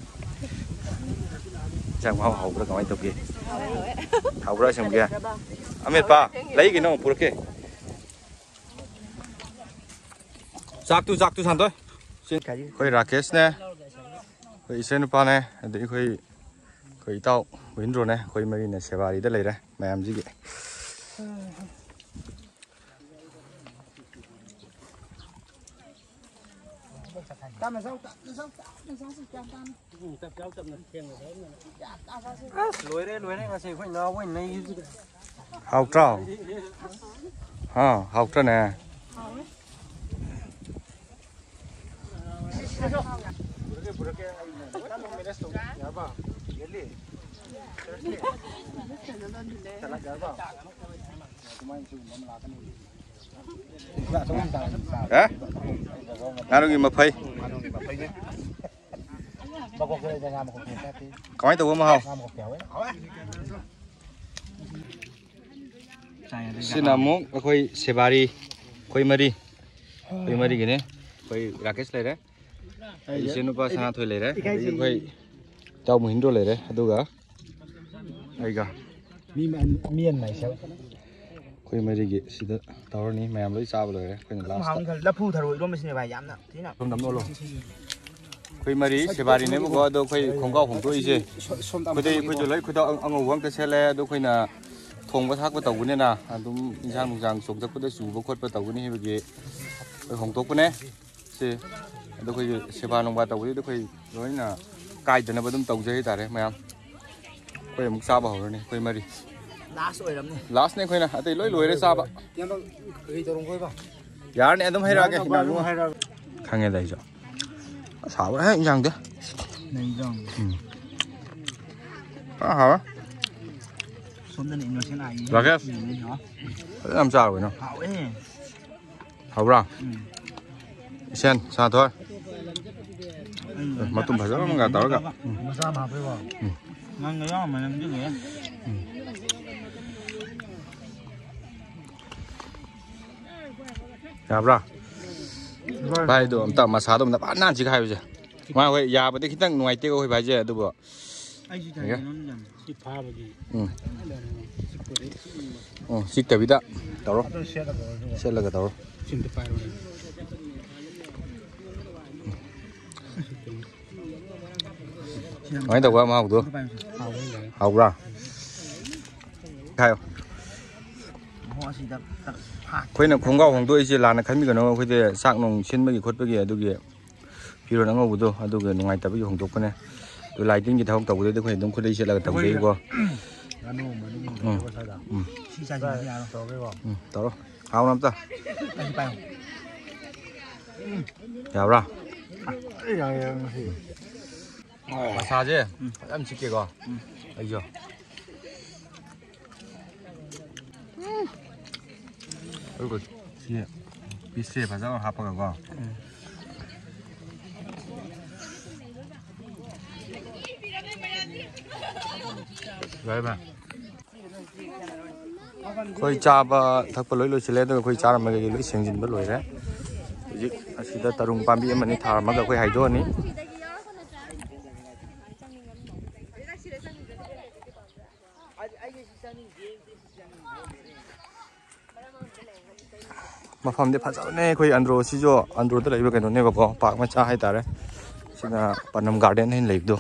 ꯏꯟꯁꯥꯡ ꯃꯍꯥꯎ ꯍꯥꯎꯕ꯭ꯔꯥ, ꯀꯃꯥꯏꯅ ꯇꯧꯒꯦ? ꯍꯥꯎꯕ꯭ꯔꯥ ꯁꯦꯝꯒꯦ? ꯑꯃꯦꯠꯄ ꯂꯩ ꯀꯩꯅꯣ, ꯄꯨꯔꯛꯀꯦ꯫ ꯆꯥꯛꯇꯨ, ꯆꯥꯛꯇꯨ ꯁꯥꯟꯗꯣꯏ꯫ ꯑꯩꯈꯣꯏ ꯔꯥꯀꯦꯁꯅꯦ, ꯑꯩꯈꯣꯏ ꯏꯆꯦ ꯅꯨꯄꯥꯅꯦ, ꯑꯗꯩ ꯑꯩꯈꯣꯏ, ꯑꯩꯈꯣꯏ ꯏꯇꯥꯎ ꯃꯍꯤꯟꯗ꯭ꯔꯣꯅꯦ, ꯑꯩꯈꯣꯏ ꯃꯔꯤꯅ ꯁꯦꯕꯥꯔꯤꯗ ꯂꯩꯔꯦ ꯃꯌꯥꯝꯁꯤꯒꯤ꯫ ꯂꯣꯏꯔꯦ, ꯂꯣꯏꯔꯦ, ꯉꯁꯤ ꯑꯩꯈꯣꯏ ꯉꯥ ꯑꯣꯏꯅ ꯅꯩ꯫ ꯍꯥꯎꯇ꯭ꯔꯣ? ꯍꯥ, ꯍꯥꯎꯇ꯭ꯔꯅꯦ? ꯑꯦ? ꯉꯥꯅꯨꯒꯤ ꯃꯐꯩ꯫ ꯀꯃꯥꯏꯅ ꯇꯧꯕ ꯃꯍꯥꯎ? ꯁꯤꯅ ꯑꯃꯨꯛ ꯑꯩꯈꯣꯏ ꯁꯦꯕꯥꯔꯤ, ꯑꯩꯈꯣꯏ ꯃꯔꯤ, ꯑꯩꯈꯣꯏ ꯃꯔꯤꯒꯤꯅꯦ꯫ ꯑꯩꯈꯣꯏ ꯔꯥꯀꯦꯁ ꯂꯩꯔꯦ, ꯑꯩ ꯏꯆꯦ ꯅꯨꯄꯥ ꯁꯅꯥꯊꯣꯏ ꯂꯩꯔꯦ, ꯑꯗꯒꯤ ꯑꯩꯈꯣꯏ ꯏꯇꯥꯎ ꯃꯍꯤꯟꯗ꯭ꯔꯣ ꯂꯩꯔꯦ, ꯑꯗꯨꯒ ꯑꯩꯒ꯫ ꯃꯤ ꯃ-, me and myself꯫ ꯑꯩꯈꯣꯏ ꯃꯔꯤꯒꯤ ꯁꯤꯗ ꯇꯧꯔꯅꯤ꯫ ꯃꯌꯥꯝ ꯂꯣꯏ ꯆꯥꯕ ꯂꯣꯏꯔꯦ, ꯑꯩꯈꯣꯏꯅ ꯂꯥꯁꯇ꯫ ꯂꯐꯨ ꯊꯔꯣ ꯏꯔꯣꯝꯕꯁꯤꯅꯦ ꯚꯥꯏ, ꯌꯥꯝꯅ ꯊꯤꯅ꯫ ꯁꯣꯝꯗ ꯑꯃ ꯂꯣꯜꯂꯣ꯫ ꯑꯩꯈꯣꯏ ꯃꯔꯤ ꯁꯦꯕꯥꯔꯤꯅꯦꯕꯀꯣ, ꯑꯗꯣ ꯑꯩꯈꯣꯏ ꯈꯣꯡꯒ꯭ꯔꯥꯎ ꯍꯣꯡꯗꯣꯛꯏꯁꯦ꯫ ꯁꯣꯝꯗ ꯑꯃ ꯑꯩꯈꯣꯏꯗꯩ ꯑꯩꯈꯣꯏꯁꯨ ꯂꯣꯏ ꯈꯨꯗꯥ ꯑꯉꯧꯕ ꯑꯝꯇ ꯁꯦꯠꯂꯦ꯫ ꯑꯗꯣ ꯑꯩꯈꯣꯏꯅ ꯊꯣꯡꯕ ꯊꯥꯛꯄ ꯇꯧꯕꯅꯤꯅ ꯑꯗꯨꯝ ꯏꯟꯁꯥꯡ ꯅꯨꯡꯁꯥꯡ ꯆꯣꯡꯊꯛꯄꯗ ꯆꯨꯕ ꯈꯣꯠꯄ ꯇꯧꯒꯅꯤ ꯍꯥꯏꯕꯒꯤ ꯑꯩꯈꯣꯏ ꯍꯣꯡꯗꯣꯛꯄꯅꯦ꯫ ꯁꯤ ꯑꯗꯣ ꯑꯩꯈꯣꯏꯒꯤ ꯁꯦꯕꯥ ꯅꯨꯡꯕꯥ ꯇꯧꯕꯗꯨꯗꯤ ꯑꯩꯈꯣꯏ ꯂꯣꯏꯅ ꯀꯥꯏꯗꯅꯕ ꯑꯗꯨꯝ ꯇꯧꯖꯩ ꯍꯥꯏꯇꯥꯔꯦ ꯃꯌꯥꯝ꯫ ꯑꯩꯈꯣꯏ ꯑꯃꯨꯛ ꯆꯥꯕ ꯍꯧꯔꯅꯤ ꯑꯩꯈꯣꯏ ꯃꯔꯤ꯫ ꯂꯥꯁ ꯑꯣꯏꯔꯝꯅꯤ꯫ ꯂꯥꯁꯅꯦ ꯑꯩꯈꯣꯏꯅ ꯑꯇꯩ ꯂꯣꯏ ꯂꯣꯏꯔꯦ ꯆꯥꯕ꯫ ꯏꯌꯥꯝꯕ, ꯀꯔꯤ ꯇꯧꯔꯝꯈꯣꯏꯕ? ꯌꯥꯔꯅꯤ ꯑꯗꯨꯝ ꯍꯩꯔꯛꯑꯒꯦ ꯌꯥꯔꯅꯤ, ꯏꯅꯥꯎ ꯏꯕꯨꯡꯉꯣ꯫ ꯍꯩꯔꯛꯑꯒꯦ꯫ ꯈꯪꯉꯦꯗ ꯑꯩꯁꯨ꯫ ꯑꯁ ꯍꯥꯎꯋꯦ ꯏꯟꯖꯥꯡꯗꯤ꯫ ꯅꯩꯗ꯭ꯔꯣ? ꯎꯝ꯫ ꯐꯖꯅ ꯍꯥꯎꯋꯦ꯫ ꯁꯣꯝꯗꯅ innocent eye ꯔꯥꯀꯦꯁ꯫ ꯌꯦꯡꯉꯤꯅꯦ, ꯌꯦꯡꯉꯣ꯫ ꯐꯖꯅ ꯌꯥꯝ ꯆꯥꯔꯕ ꯅꯪ꯫ ꯍꯥꯎꯋꯦ꯫ ꯍꯥꯎꯕ꯭ꯔꯥ? ꯎꯝ꯫ ꯏꯁꯦꯟ, ꯁꯥ ꯊꯣꯏ꯫ ꯎꯝ꯫ ꯃꯇꯨꯝ ꯐꯖꯕ ꯑꯃꯒ ꯇꯧꯔꯒ꯫ ꯎꯝ꯫ ꯃꯆꯥ ꯑꯃ ꯍꯥꯞꯄꯦꯀꯣ꯫ ꯎꯝ꯫ ꯉꯥꯡꯒ ꯌꯥꯎꯔꯝꯃ ꯅꯝꯁꯤꯜꯂꯦ꯫ ꯎꯝ꯫ ꯌꯥꯕ꯭ꯔꯥ? ꯚꯥꯏꯗꯣ ꯑꯝꯇ ꯃꯁꯥꯗꯣ ꯑꯝꯇ ꯐꯖꯅ ꯅꯥꯟꯁꯤꯒ ꯍꯥꯏꯕꯁꯦ꯫ ꯃꯥ ꯍꯣꯏ ꯌꯥꯕꯗꯤ ꯈꯤꯇꯪ ꯅꯨꯡꯉꯥꯏꯇꯦꯀꯣ ꯑꯩꯈꯣꯏ ꯚꯥꯏꯁꯦ, ꯑꯗꯨꯕꯨ ꯑꯩꯁꯨ ꯌꯥꯏ꯫ ꯊꯥꯏꯅ ꯅꯪ ꯌꯥꯝ ꯁꯤ ꯐꯥꯕꯒꯤ ꯎꯝ꯫ ꯁꯤꯛꯄꯗꯩ ꯁꯤꯛꯅꯤꯡꯕ꯫ ꯎꯝ, ꯁꯤꯛꯇꯕꯤꯗ ꯇꯧꯔꯣ꯫ ꯑꯗꯨ ꯁꯦꯠꯂꯒ ꯑꯣꯏꯔꯁꯨ ꯁꯦꯠꯂꯒ ꯇꯧꯔꯣ꯫ ꯁꯤꯝꯇ ꯄꯥꯏꯔꯣꯅꯦ꯫ ꯀꯃꯥꯏꯅ ꯇꯧꯕ ꯃꯍꯥꯎꯗꯣ? ꯑꯝꯇ ꯄꯥꯏꯌꯨꯁꯦ꯫ ꯍꯥꯎꯕ꯭ꯔꯥ? ꯍꯥꯏꯌꯣ꯫ ꯃꯍꯥꯎ ꯑꯁꯤꯗ ꯇꯛ ꯐꯥ-, ꯑꯩꯈꯣꯏꯅ ꯈꯣꯡꯒ꯭ꯔꯥꯎ ꯍꯣꯡꯗꯣꯛꯏꯁꯦ ꯂꯥꯟꯅ ꯈꯟꯕꯤꯒꯅꯨ, ꯑꯩꯈꯣꯏꯗꯤ ꯆꯥꯛ ꯅꯨꯡ ꯁꯤꯟꯕꯒꯤ ꯈꯣꯠꯄꯒꯤ ꯑꯗꯨꯒꯤ ꯐꯤꯔꯣꯜ ꯑꯉꯧꯕꯗꯣ ꯑꯗꯨꯒ ꯅꯨꯡꯉꯥꯏꯇꯕꯒꯤ ꯍꯣꯡꯗꯣꯛꯄꯅꯦ꯫ ꯑꯗꯨ ꯂꯥꯏ ꯇꯤꯟꯒꯤ ꯊꯕꯛ ꯇꯧꯕꯗꯗꯤ ꯑꯩꯈꯣꯏ ꯑꯗꯨꯝ ꯈꯨꯗꯩ ꯁꯦꯠꯂꯒ ꯇꯧꯖꯩꯀꯣ꯫ ꯉꯥꯅꯨ ꯃꯅꯨꯡ ꯎꯝ꯫ ꯇꯧꯔꯒ ꯁꯥꯗ꯫ ꯎꯝ꯫ ꯁꯤ ꯆꯥꯁꯤꯟꯕꯗꯤ ꯌꯥꯔꯣꯏ꯫ ꯇꯧꯔꯒꯦꯀꯣ꯫ ꯎꯝ, ꯇꯧꯔꯣ꯫ ꯍꯥꯎꯅ ꯑꯝꯇ꯫ ꯑꯩ ꯄꯥꯏꯌꯨ꯫ ꯌꯥꯕ꯭ꯔꯥ? ꯑꯩ ꯌꯥꯏ, ꯌꯥꯏ, ꯉꯁꯤ꯫ ꯃꯁꯥꯁꯦ ꯎꯝ꯫ ꯐꯖꯅ ꯆꯤꯛꯀꯦꯀꯣ꯫ ꯎꯝ꯫ ꯑꯩꯁꯨ꯫ ꯎꯝ꯫ ꯑꯗꯨꯒ ꯁꯤ ꯄꯤꯁꯁꯦ ꯐꯖꯅ ꯍꯥꯞꯄꯒꯀꯣ꯫ ꯎꯝ꯫ ꯌꯥꯏ ꯚꯥꯏ꯫ ꯑꯩꯈꯣꯏ ꯆꯥꯕ ꯊꯛꯄ ꯂꯣꯏ ꯂꯣꯏꯁꯤꯜꯂꯦ, ꯑꯗꯨꯒ ꯑꯩꯈꯣꯏ ꯆꯥꯔꯝꯕꯈꯩ ꯂꯣꯏ ꯁꯦꯡꯖꯤꯟꯕ ꯂꯣꯏꯔꯦ꯫ ꯍꯧꯖꯤꯛ ꯑꯁꯤꯗ ꯇꯔꯨꯡ ꯄꯥꯝꯕꯤ ꯑꯃꯅꯤ ꯊꯥꯔꯝꯃꯒ ꯑꯩꯈꯣꯏ ꯍꯥꯏꯗꯣꯛꯑꯅꯤ꯫ ꯃꯐꯝꯗꯤ ꯐꯖꯕꯅꯦ꯫ ꯑꯩꯈꯣꯏ ꯑꯟꯗ꯭ꯔꯣꯁꯤꯁꯨ ꯑꯟꯗ꯭ꯔꯣꯗ ꯂꯩꯕ ꯀꯩꯅꯣꯅꯦꯕꯀꯣ, ꯄꯥꯔꯛ ꯃꯆꯥ ꯍꯥꯏꯇꯥꯔꯦ꯫ ꯁꯤꯅ ꯄꯥꯟꯗꯝ ꯒꯥꯔꯗꯦꯟ ꯍꯥꯏꯅ ꯂꯩꯕꯗꯣ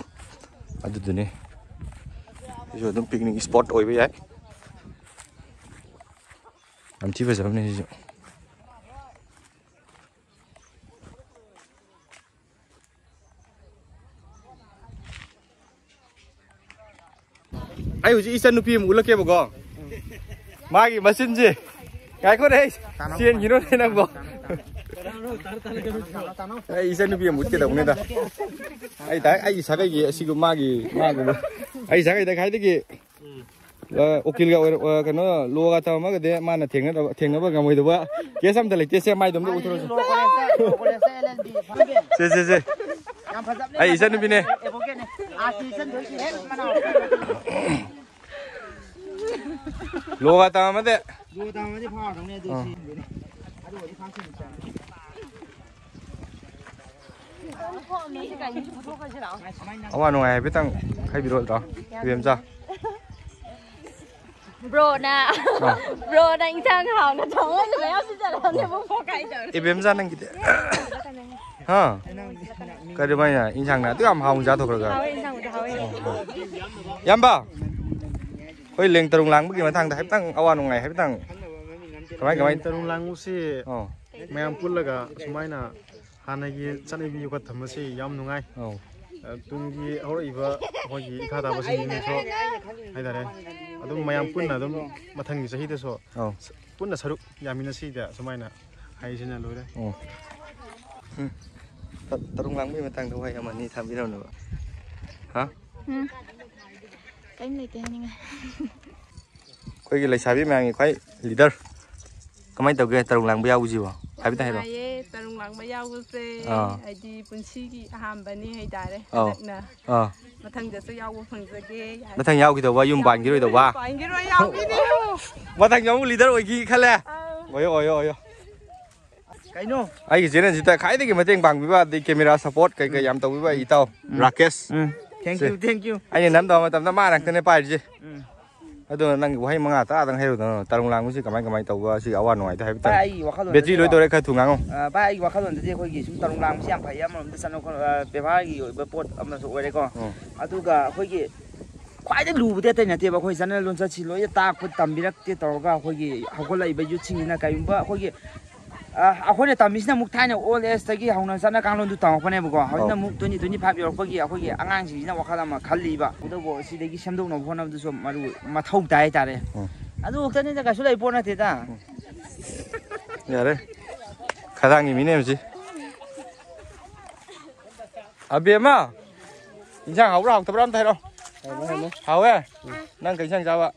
ꯑꯗꯨꯗꯨꯅꯦ꯫ ꯁꯤꯁꯨ ꯑꯗꯨꯝ ꯄꯤꯛꯅꯤꯛ ꯏꯁꯄꯣꯠ ꯑꯣꯏꯕ ꯌꯥꯏ꯫ ꯌꯥꯝ ꯊꯤ ꯐꯖꯕꯅꯦ ꯁꯤꯁꯨ꯫ ꯑꯩ ꯍꯧꯖꯤꯛ ꯏꯆꯟ ꯅꯨꯄꯤ ꯑꯃ ꯎꯠꯂꯛꯀꯦꯕꯀꯣ꯫ ꯃꯥꯒꯤ ꯃꯆꯤꯟꯁꯦ꯫ ꯉꯥꯏꯈꯣꯅꯦ, ꯑꯩ ꯆꯦꯟꯈꯤꯅꯣꯅꯦ ꯅꯪꯕꯣ꯫ ꯑꯩ ꯏꯆꯟ ꯅꯨꯄꯤ ꯑꯃ ꯎꯠꯀꯦ ꯇꯧꯕꯅꯤꯗ꯫ ꯑꯩ ꯗꯥꯏꯔꯦꯛ ꯑꯩꯒꯤ ꯁꯥꯒꯩꯒꯤ ꯑꯁꯤꯒꯨꯝ ꯃꯥꯒꯤ, ꯃꯥꯒꯨꯝꯕ꯫ ꯑꯩ ꯁꯥꯒꯩꯗ ꯈ꯭ꯋꯥꯏꯗꯒꯤ ꯑ, ꯎꯀꯤꯜꯒ ꯑꯣꯏꯔ-, ꯑ, ꯀꯩꯅꯣ, ꯂꯣꯒ ꯇꯝꯃꯒꯗꯤ ꯃꯥꯅ ꯊꯦꯡꯅꯗꯕ, ꯊꯦꯡꯅꯕ ꯉꯝꯃꯣꯏꯗꯕ ꯀꯦꯁ ꯑꯝꯇ ꯂꯩꯇꯦ꯫ ꯁꯦ, ꯃꯥꯏꯗꯣ ꯑꯝꯇ ꯎꯠꯊꯣꯔꯛꯑꯣꯁꯦ꯫ ꯁꯦ, ꯁꯦ, ꯁꯦ꯫ ꯌꯥꯝ ꯐꯖꯕꯅꯦ꯫ ꯑꯩ ꯏꯆꯟꯅꯨꯄꯤꯅꯦ꯫ ꯑꯦꯗꯚꯣꯀꯦꯠꯅꯦ꯫ ꯑꯥꯔ ꯀꯦ ꯏꯆꯟꯊꯣꯏꯒꯤ ꯍꯦꯛ ꯃꯅꯥꯎ꯫ ꯂꯣꯒ ꯇꯝꯃꯗꯤ꯫ ꯂꯣꯒ ꯇꯝꯃꯗꯤ ꯐꯥꯎꯔꯗꯧꯅꯦ ꯑꯗꯨ ꯑꯥ꯫ ꯁꯤ꯫ ꯑꯗꯨ ꯑꯣꯏꯗꯤ ꯐꯥꯡꯁꯤꯟ ꯆꯥꯅꯤ꯫ ꯑꯋꯥ ꯅꯨꯡꯉꯥꯏ ꯍꯥꯏꯐꯦꯠꯇꯪ ꯍꯥꯏꯕꯤꯔꯛꯑꯣ, ꯏꯕꯦꯝꯆꯥ꯫ ꯕ꯭ꯔꯣꯅ, ꯑꯥ꯫ ꯕ꯭ꯔꯣꯅ ꯏꯟꯁꯥꯡ ꯍꯥꯎꯅ ꯊꯣꯡꯉꯒ ꯃꯌꯥꯝ ꯄꯤꯖꯔꯛꯑꯕꯅꯦ, ꯃꯕꯨꯛ ꯐꯥꯎ ꯀꯥꯏꯗꯧꯔꯦ꯫ ꯏꯕꯦꯝꯆꯥ ꯅꯪꯒꯤꯗꯤ꯫ ꯍꯥ? ꯀꯩꯗꯧꯕꯩꯅ ꯏꯟꯁꯥꯡꯅ ꯑꯗꯨ ꯌꯥꯝ ꯍꯥꯎꯅ ꯆꯥꯊꯣꯛꯈ꯭ꯔꯒ? ꯍꯥꯎꯋꯦ, ꯏꯟꯁꯥꯡꯕꯨꯗꯤ ꯍꯥꯎꯋꯦ꯫ ꯑꯣ, ꯑꯣ꯫ ꯏꯌꯥꯝꯕ, ꯑꯩꯈꯣꯏ ꯂꯦꯡ ꯇꯔꯨꯡ ꯂꯥꯡꯕꯒꯤ ꯃꯇꯥꯡꯗ ꯍꯥꯏꯐꯦꯠꯇꯪ ꯑꯋꯥ ꯅꯨꯡꯉꯥꯏ ꯍꯥꯏꯐꯦꯠꯇꯪ ꯀꯃꯥꯏ, ꯀꯃꯥꯏ? ꯂꯦꯡ ꯇꯔꯨꯡ ꯂꯥꯡꯕꯁꯤ ꯑꯣ꯫ ꯃꯌꯥꯝ ꯄꯨꯜꯂꯒ ꯁꯨꯃꯥꯏꯅ ꯍꯥꯟꯅꯒꯤ ꯆꯠꯅꯕꯤ ꯌꯣꯛꯈꯠ ꯊꯝꯕꯁꯤ ꯌꯥꯝ ꯅꯨꯡꯉꯥꯏ꯫ ꯑꯧ꯫ ꯑ, ꯇꯨꯡꯒꯤ ꯍꯧꯔꯛꯏꯕ ꯑꯩꯈꯣꯏꯒꯤ ꯏꯈꯥ ꯊꯥꯕꯁꯤꯡꯁꯤꯅꯁꯨ ꯍꯥꯏꯇꯥꯔꯦ, ꯑꯗꯨꯝ ꯃꯌꯥꯝ ꯄꯨꯟꯅ ꯑꯗꯨꯝ ꯃꯊꯪꯒꯤ ꯆꯍꯤꯗꯁꯨ ꯑꯧ꯫ ꯄꯨꯟꯅ ꯁꯔꯨꯛ ꯌꯥꯃꯤꯟꯅꯁꯤꯗ ꯁꯨꯃꯥꯏꯅ ꯍꯥꯏꯁꯤꯅ ꯂꯣꯏꯔꯦ꯫ ꯑꯣ꯫ ꯎꯝ꯫ ꯇ-, ꯇꯔꯨꯡ ꯂꯥꯡꯕꯒꯤ ꯃꯇꯥꯡꯗ ꯋꯥꯍꯩ ꯑꯃ ꯑꯅꯤ ꯊꯝꯕꯤꯔꯝꯅꯕ꯫ ꯍꯥ? ꯎꯝ꯫ ꯀꯔꯤꯝ ꯂꯩꯇꯦ ꯍꯥꯏꯅꯤꯡꯉꯥꯏ꯫ ꯑꯩꯈꯣꯏꯒꯤ ꯂꯩꯁꯥꯕꯤ ꯃꯌꯥꯝꯒꯤ ꯈ꯭ꯋꯥꯏ ꯂꯤꯗꯔ꯫ ꯀꯃꯥꯏꯅ ꯇꯧꯒꯦ ꯇꯔꯨꯡ ꯂꯥꯡꯕ ꯌꯥꯎꯕꯁꯤꯕꯣ? ꯍꯥꯏꯐꯦꯠꯇꯪ ꯍꯥꯏꯔꯛꯑꯣ꯫ ꯅꯨꯡꯉꯥꯏꯌꯦ, ꯇꯔꯨꯡ ꯂꯥꯡꯕ ꯌꯥꯎꯕꯁꯦ꯫ ꯑꯥ꯫ ꯍꯥꯏꯗꯤ ꯄꯨꯟꯁꯤꯒꯤ ꯑꯍꯥꯟꯕꯅꯤ ꯍꯥꯏꯇꯥꯔꯦ, ꯑꯧ꯫ ꯍꯟꯗꯛꯅ꯫ ꯑꯥ꯫ ꯃꯊꯪꯗꯁꯨ ꯌꯥꯎꯕ ꯐꯪꯖꯒꯦ꯫ ꯃꯊꯪ ꯌꯥꯎꯈꯤꯗꯧꯕ, ꯌꯨꯝ ꯄꯥꯟꯈꯤꯔꯣꯏꯗꯧꯕ꯫ ꯄꯥꯟꯈꯤꯔꯣꯏ, ꯌꯥꯎꯈꯤꯅꯤ꯫ ꯃꯊꯪꯁꯨ ꯑꯃꯨꯛ ꯂꯤꯗꯔ ꯑꯣꯏꯈꯤ ꯈꯜꯂꯦ꯫ ꯑꯥ꯫ ꯑꯣꯏꯌꯣ, ꯑꯣꯏꯌꯣ, ꯑꯣꯏꯌꯣ꯫ ꯀꯩꯅꯣ? ꯑꯩꯒꯤ ꯆꯦꯅꯦꯜꯁꯤꯗ ꯈ꯭ꯋꯥꯏꯗꯒꯤ ꯃꯇꯦꯡ ꯄꯥꯡꯕꯤꯕ, ꯑꯗꯩ ꯀꯦꯃꯦꯔꯥ ꯁꯞꯄꯣꯔꯠ ꯀꯩꯀꯩ ꯌꯥꯝ ꯇꯧꯕꯤꯕ ꯑꯩ ꯏꯇꯥꯎ ꯎꯝ꯫ ꯔꯥꯀꯦꯁ꯫ ꯎꯝ꯫ Thank you, say. Thank you꯫ ꯑꯩꯅ ꯅꯝꯗꯕ ꯃꯇꯝꯗ ꯃꯥ ꯉꯥꯛꯇꯅꯦ ꯄꯥꯏꯔꯤꯁꯦ꯫ ꯎꯝ꯫ ꯑꯗꯨꯅ ꯅꯪꯒꯤ ꯋꯥꯍꯩ ꯃꯉꯥ ꯇꯔꯥꯗꯪ ꯍꯥꯏꯔꯨꯗꯅ, ꯇꯔꯨꯡ ꯂꯥꯡꯕꯁꯤ ꯀꯃꯥꯏ ꯀꯃꯥꯏ ꯇꯧꯕ, ꯁꯤꯒꯤ ꯑꯋꯥ ꯅꯨꯡꯉꯥꯏꯗꯣ ꯍꯥꯏꯐꯦꯠꯇꯪ꯫ ꯚꯥꯏ, ꯑꯩꯒꯤ ꯋꯥꯈꯜꯂꯣꯟꯗꯗꯤꯀꯣ, ꯕꯦꯇ꯭ꯔꯤ ꯂꯣꯏꯗꯧꯔꯦ, ꯈꯔ ꯊꯨ ꯉꯥꯡꯉꯣ꯫ ꯑ, ꯚꯥꯏ, ꯑꯩꯒꯤ ꯋꯥꯈꯜꯂꯣꯟꯗꯗꯤ ꯑꯩꯈꯣꯏꯒꯤ ꯁꯨꯝ ꯇꯔꯨꯡ ꯂꯥꯡꯕꯁꯤ ꯌꯥꯝ ꯐꯩ, ꯑꯃꯔꯣꯝꯗ ꯆꯠꯅ ꯈꯣꯠꯅ, ꯑ, ꯕꯦꯕꯥꯔꯒꯤ ꯑꯣꯏꯕ ꯄꯣꯠ ꯑꯃꯁꯨ ꯑꯣꯏꯔꯦꯀꯣ꯫ ꯎꯝ꯫ ꯑꯗꯨꯒ ꯑꯩꯈꯣꯏꯒꯤ ꯈ꯭ꯋꯥꯏꯗꯩ ꯂꯨꯕꯗꯤ ꯑꯇꯩ ꯅꯠꯇꯦꯕ, ꯑꯩꯈꯣꯏ ꯆꯠꯅ ꯂꯣꯟꯆꯠꯁꯤ ꯂꯣꯏꯅ ꯇꯥꯛꯄ ꯇꯝꯕꯤꯔꯛꯇꯦ ꯇꯧꯔꯒ ꯑꯩꯈꯣꯏꯒꯤ ꯍꯧꯒꯠꯂꯛꯏꯕ ꯌꯨꯠꯁꯤꯡꯁꯤꯅ ꯀꯔꯤꯒꯨꯝꯕ ꯑꯩꯈꯣꯏꯒꯤ, ꯑ, ꯑꯩꯈꯣꯏꯅ ꯇꯝꯃꯤꯁꯤꯅ ꯑꯃꯨꯛ ꯊꯥꯏꯅ ꯑꯣꯜ ꯑꯦꯖꯇꯒꯤ ꯍꯧꯅ ꯆꯠꯅ ꯀꯥꯡꯂꯣꯟꯗꯨ ꯇꯝꯃꯛꯄꯅꯦꯕꯀꯣ꯫ ꯍꯧꯖꯤꯛꯅ ꯑꯧ꯫ ꯑꯃꯨꯛ ꯇ꯭ꯋꯦꯟꯇꯤ ꯇ꯭ꯋꯦꯟꯇꯤ ꯐꯥꯏꯚ ꯌꯧꯔꯛꯄꯒꯤ ꯑꯩꯈꯣꯏꯒꯤ ꯑꯉꯥꯡꯁꯤꯡꯁꯤꯅ ꯋꯥꯈꯜ ꯑꯃ ꯈꯜꯂꯤꯕ꯫ ꯑꯗꯨꯕꯨ ꯁꯤꯗꯒꯤ ꯁꯦꯝꯗꯣꯛꯅꯕ ꯍꯣꯠꯅꯕꯗꯨꯁꯨ ꯃꯔꯨ ꯃꯊꯧ ꯇꯥꯏ ꯍꯥꯏꯇꯥꯔꯦ꯫ ꯎꯝ꯫ ꯑꯗꯨ ꯈꯛꯇꯅꯤꯗ, ꯀꯩꯁꯨ ꯂꯩ ꯄꯣꯠ ꯅꯠꯇꯦꯗ꯫ ꯎꯝ꯫ ꯌꯥꯔꯦ꯫ ꯈꯗꯥꯡꯒꯤ ꯃꯤꯅꯦ ꯍꯧꯖꯤꯛ꯫ ꯑꯕꯦꯝꯃ, ꯏꯟꯁꯥꯡ ꯍꯥꯎꯕ꯭ꯔꯥ ꯍꯥꯎꯇꯕ꯭ꯔꯥ ꯑꯝꯇ ꯍꯥꯏꯔꯛꯑꯣ꯫ ꯍꯥꯎꯋꯦ, ꯍꯥꯎꯋꯦ꯫ ꯍꯥꯎꯋꯦ? ꯎꯝ꯫ ꯅꯪ ꯀꯩ ꯏꯟꯁꯥꯡ ꯆꯥꯕ?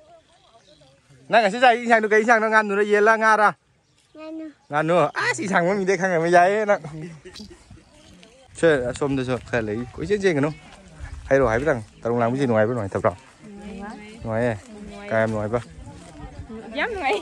ꯅꯪ ꯉꯁꯤ ꯆꯥꯏ ꯏꯟꯁꯥꯡꯗꯣ ꯀꯩ ꯏꯟꯁꯥꯡꯅꯣ? ꯉꯥꯅꯨꯔ ꯌꯦꯟꯂ ꯉꯥꯔ? ꯉꯥꯅꯨ꯫ ꯉꯥꯅꯨ? ꯑꯁ, ꯏꯟꯁꯥꯡ ꯃꯃꯤꯡꯗꯩ ꯈꯪꯉꯝꯃꯦ꯫ ꯌꯥꯏꯌꯦ ꯅꯪ꯫ ꯁꯦ, ꯑꯁꯣꯝꯗꯁꯨ ꯈꯔ ꯂꯩ꯫ ꯀꯣꯏꯆꯦꯟ ꯆꯦꯟꯒꯅꯨ꯫ ꯍꯥꯏꯔꯛꯑꯣ ꯍꯥꯏꯐꯦꯠꯇꯪ꯫ ꯇꯔꯨꯡ ꯂꯥꯡꯕꯁꯤ ꯅꯨꯡꯉꯥꯏꯕ꯭ꯔꯥ ꯅꯨꯡꯉꯥꯏꯇꯕ꯭ꯔꯥ? ꯅꯨꯡꯉꯥꯏ꯫ ꯅꯨꯡꯉꯥꯏꯌꯦ? ꯅꯨꯡꯉꯥꯏ꯫ ꯀꯌꯥꯝ ꯅꯨꯡꯉꯥꯏꯕ? ꯌꯥꯝ ꯅꯨꯡꯉꯥꯏ꯫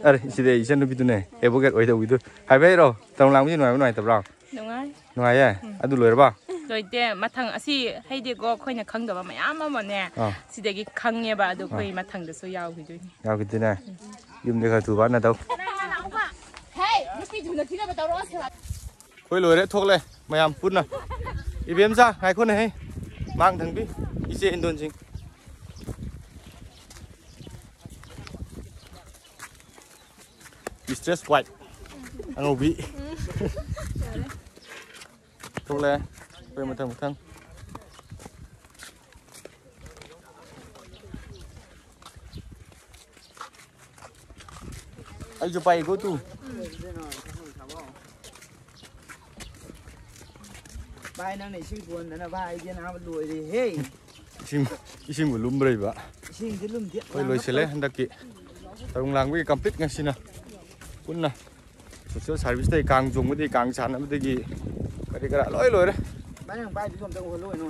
ꯑꯔꯦ, ꯁꯤꯗꯤ ꯑꯩ ꯏꯆꯟꯅꯨꯄꯤꯗꯨꯅꯦ, advocate ꯑꯣꯏꯗꯧꯕꯤꯗꯨ꯫ ꯍꯥꯏꯐꯦꯠ ꯍꯥꯏꯔꯛꯑꯣ, ꯇꯔꯨꯡ ꯂꯥꯡꯕꯁꯤ ꯅꯨꯡꯉꯥꯏꯕ꯭ꯔꯥ ꯅꯨꯡꯉꯥꯏꯇꯕ꯭ꯔꯥ? ꯅꯨꯡꯉꯥꯏ꯫ ꯅꯨꯡꯉꯥꯏꯌꯦ? ꯎꯝ꯫ ꯑꯗꯨ ꯂꯣꯏꯔꯕ? ꯂꯣꯏꯗꯦ꯫ ꯃꯊꯪ ꯑꯁꯤ ꯍꯥꯏꯗꯤꯀꯣ, ꯑꯩꯈꯣꯏꯅ ꯈꯪꯗꯕ ꯃꯌꯥꯝ ꯑꯃꯅꯦ, ꯑꯥ꯫ ꯁꯤꯗꯒꯤ ꯈꯪꯉꯦꯕ꯫ ꯑꯗꯨ ꯑꯥ꯫ ꯑꯩꯈꯣꯏ ꯃꯊꯪꯗꯁꯨ ꯌꯥꯎꯈꯤꯗꯣꯏꯅꯤ꯫ ꯌꯥꯎꯈꯤꯗꯣꯏꯅꯦ? ꯎꯝ꯫ ꯌꯨꯝꯗ ꯈꯔ ꯊꯨꯕ ꯍꯟꯅ ꯇꯧ꯫ ꯍꯦ, ꯅꯨꯄꯤ ꯊꯨꯅ ꯊꯤꯅꯕ ꯇꯧꯔꯛꯑꯣ꯫ ꯑꯩꯈꯣꯏ ꯂꯣꯏꯔꯦ, ꯊꯣꯛꯂꯦ ꯃꯌꯥꯝ ꯄꯨꯟꯅ꯫ ꯏꯕꯦꯝꯆꯥ, ꯉꯥꯏꯈꯣꯅꯦꯍꯦ꯫ ꯃꯥꯡ ꯊꯪꯕꯤ, ꯏꯆꯦ ꯏꯟꯗꯣꯟꯁꯤꯡ꯫ Mistress White꯫ ꯑꯉꯧꯕꯤ꯫ ꯊꯣꯛꯂꯛꯑꯦ꯫ ꯑꯩꯈꯣꯏ ꯃꯊꯪ ꯃꯊꯪ꯫ ꯑꯩꯁꯨ ꯄꯥꯏꯒꯣ ꯇꯨ꯫ ꯚꯥꯏ, ꯅꯪꯅ ꯏꯁꯤꯡ ꯀꯣꯟꯗꯅ, ꯚꯥꯏ, ꯑꯩꯗꯤ ꯅꯥꯕ ꯂꯣꯏꯔꯦꯍꯦ꯫ ꯏꯁꯤꯡ, ꯏꯁꯤꯡꯕꯨ ꯂꯨꯝꯕ꯭ꯔꯩꯕ? ꯏꯁꯤꯡꯗꯤ ꯂꯨꯝꯗꯦ꯫ ꯑꯩꯈꯣꯏ ꯂꯣꯏꯁꯤꯜꯂꯦ ꯍꯟꯗꯛꯀꯤ ꯇꯔꯨꯡ ꯂꯥꯡꯕꯒꯤ complete ꯉꯁꯤꯅ ꯄꯨꯟꯅ꯫ Social service ꯇꯩ, ꯀꯥꯡ ꯆꯣꯡꯕꯗꯒꯤ, ꯀꯥꯡ ꯁꯥꯟꯅꯕꯗꯒꯤ ꯀꯔꯤ ꯀꯔꯥ ꯂꯣꯏ ꯂꯣꯏꯔꯦ꯫ ꯚꯥꯏ, ꯅꯪ ꯄꯥꯏꯗꯨꯁꯨ ꯑꯝꯇ ꯎꯍꯜꯂꯨ ꯀꯩꯅꯣ꯫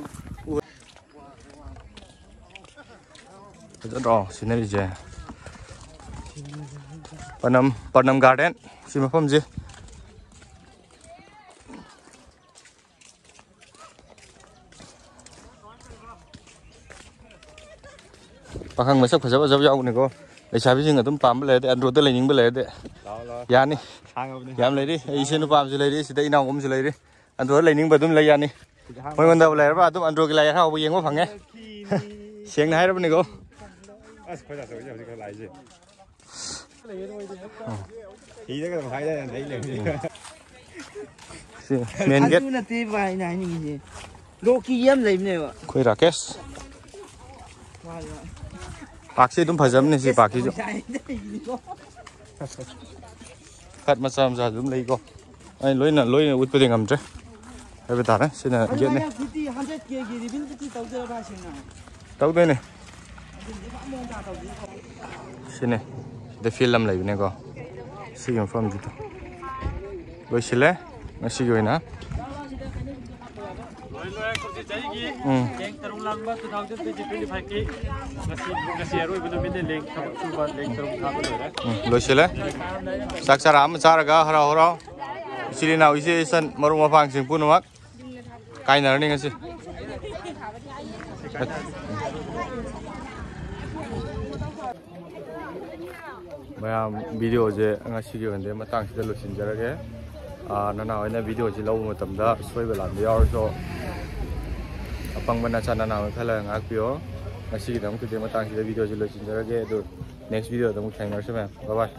ꯐꯖꯗ꯭ꯔꯣ scenery ꯁꯦ? ꯄꯅꯝ, ꯄꯅꯝ garden ꯁꯤ ꯃꯐꯝꯁꯦ꯫ ꯄꯥꯈꯪ ꯃꯁꯛ ꯐꯖ ꯐꯖꯕ ꯌꯥꯎꯕꯅꯤꯀꯣ꯫ ꯂꯩꯁꯥꯕꯤꯁꯤꯡ ꯑꯗꯨꯝ ꯄꯥꯝꯕ ꯂꯩꯔꯗꯤ, ꯑꯟꯗ꯭ꯔꯣꯗ ꯂꯩꯅꯤꯡꯕ ꯂꯩꯔꯗꯤ ꯂꯥꯛꯑꯣ, ꯂꯥꯛꯑꯣ꯫ ꯌꯥꯅꯤ꯫ ꯍꯥꯡꯉꯕꯅꯤ, ꯌꯥꯝ ꯍꯥꯡꯉꯕꯅꯤ꯫ ꯂꯩꯔꯤ꯫ ꯑꯩ ꯏꯆꯦ ꯅꯨꯄꯥ ꯑꯃꯁꯨ ꯂꯩꯔꯤ, ꯁꯤꯗ ꯏꯅꯥꯎ ꯑꯃꯁꯨ ꯂꯩꯔꯤ꯫ ꯑꯟꯗ꯭ꯔꯣꯗ ꯂꯩꯅꯤꯡꯕ ꯑꯗꯨꯝ ꯂꯩ ꯌꯥꯅꯤ꯫ ꯁꯤꯗ ꯍꯥꯡꯉꯕꯅꯤ꯫ ꯃꯣꯏꯉꯣꯟꯗ ꯂꯩꯔꯕ ꯑꯗꯨꯝ ꯑꯟꯗ꯭ꯔꯣꯒꯤ ꯂꯥꯏ ꯍꯔꯥꯎꯕ ꯌꯦꯡꯕ ꯐꯪꯉꯦ꯫ ꯁꯦꯡꯅ ꯍꯥꯏꯔꯕꯅꯤꯀꯣ꯫ ꯑꯁ, ꯈꯣꯏꯗꯥ ꯆꯧꯁꯦ ꯍꯧꯖꯤꯛ ꯈꯔ ꯂꯥꯛꯏꯁꯦ꯫ ꯍꯤꯗꯒ ꯑꯗꯨꯝ ꯍꯥꯏꯗꯅ ꯂꯩ ꯂꯩꯕꯅꯤ꯫ ꯁꯤ ꯃꯦꯟ ꯒꯦꯠ꯫ ꯑꯗꯨ ꯅꯠꯇꯦ ꯚꯥꯏ, ꯑꯩꯅ ꯍꯥꯏꯅꯤꯡꯉꯤꯁꯦ꯫ ꯂꯣꯛꯀꯤ ꯑꯃ ꯂꯩꯕꯅꯦꯕ꯫ ꯑꯩꯈꯣꯏ ꯔꯥꯀꯦꯁ꯫ ꯃꯥꯅꯦ, ꯃꯥꯅꯦ꯫ ꯄꯥꯛꯁꯤ ꯑꯗꯨꯝ ꯐꯖꯕꯅꯦ ꯁꯤ ꯄꯥꯛꯁꯤꯁꯨ꯫ ꯀꯠ ꯃꯆꯥ ꯃꯆꯥ ꯑꯗꯨꯝ ꯂꯩꯀꯣ꯫ ꯑꯩ ꯂꯣꯏꯅ, ꯂꯣꯏꯅ ꯎꯠꯄꯗꯤ ꯉꯝꯗ꯭ꯔꯦ ꯍꯥꯏꯕ ꯇꯥꯔꯦ꯫ ꯁꯤꯅ ꯒꯦꯠꯅꯦ꯫ ꯑꯗꯨꯃꯥꯏꯅ ꯐꯤꯐꯇꯤ, ꯍꯟꯗ꯭ꯔꯦꯠ ꯀꯦꯒꯤ ꯔꯤꯕꯤꯟ ꯐꯤꯐꯇꯤ ꯇꯧꯗꯣꯏꯔꯣ ꯚꯥꯏ ꯁꯦꯡꯅ? ꯇꯧꯗꯣꯏꯅꯦ꯫ ꯁꯤꯅꯦ꯫ ꯁꯤꯗ ꯐꯤꯜ ꯑꯃ ꯂꯩꯕꯅꯦꯀꯣ꯫ ꯁꯤꯒꯤ ꯃꯐꯝꯁꯤꯗ ꯂꯣꯏꯁꯤꯜꯂꯦ ꯉꯁꯤꯒꯤ ꯑꯣꯏꯅ꯫ ꯂꯣꯏ ꯂꯣꯏꯔꯦ꯫ ꯀꯨꯝꯁꯤ ꯆꯍꯤꯒꯤ ꯎꯝ꯫ ꯂꯦꯡ ꯇꯔꯨꯛ ꯂꯥꯡꯕ two thousand twenty twenty five ꯀꯤ ꯉꯁꯤ, ꯉꯁꯤ ꯑꯔꯣꯏꯕ ꯅꯨꯃꯤꯠꯅꯤ꯫ ꯂꯦꯡ ꯊꯕꯛ ꯁꯨꯕ ꯂꯦꯡ ꯇꯔꯨꯛ ꯊꯥꯕ ꯂꯣꯏꯔꯦ꯫ ꯎꯝ, ꯂꯣꯏꯁꯤꯜꯂꯦ꯫ ꯆꯥꯛ ꯆꯔꯥ ꯑꯃ ꯆꯥꯔꯒ ꯍꯔꯥꯎ ꯍꯔꯥꯎ ꯏꯆꯤꯜ ꯏꯅꯥꯎ ꯏꯆꯦ ꯏꯆꯟ ꯃꯔꯨꯞ ꯃꯄꯥꯡꯁꯤꯡ ꯄꯨꯝꯅꯃꯛ ꯀꯥꯏꯅꯔꯅꯤ ꯉꯁꯤ꯫ ꯃꯌꯥꯝ, ꯚꯤꯗꯤꯑꯣꯁꯦ ꯉꯁꯤꯒꯤ ꯑꯣꯏꯅꯗꯤ ꯃꯇꯥꯡꯁꯤꯗ ꯂꯣꯏꯁꯤꯟꯖꯔꯒꯦ꯫ ꯑꯥ, ꯅꯅꯥꯎ ꯍꯣꯏꯅ ꯚꯤꯗꯤꯑꯣꯁꯤ ꯂꯧꯕ ꯃꯇꯝꯗ ꯁꯣꯏꯕ ꯂꯥꯟꯕ ꯌꯥꯎꯔꯁꯨ ꯑꯄꯪꯕ ꯅꯆꯥ ꯅꯅꯥꯎꯅ ꯈꯜꯂꯒ ꯉꯥꯛꯄꯤꯌꯣ꯫ ꯉꯁꯤꯒꯤꯗꯃꯛꯇꯗꯤ ꯃꯇꯥꯡꯁꯤꯗ ꯚꯤꯗꯤꯑꯣꯁꯤ ꯂꯣꯏꯁꯤꯟꯖꯔꯒꯦ꯫ ꯑꯗꯨ ꯅꯦꯛꯁ ꯚꯤꯗꯤꯑꯣꯗ ꯑꯃꯨꯛ ꯊꯦꯡꯅꯔꯁꯤ ꯃꯌꯥꯝ꯫ ꯕꯥꯏ ꯕꯥꯏ꯫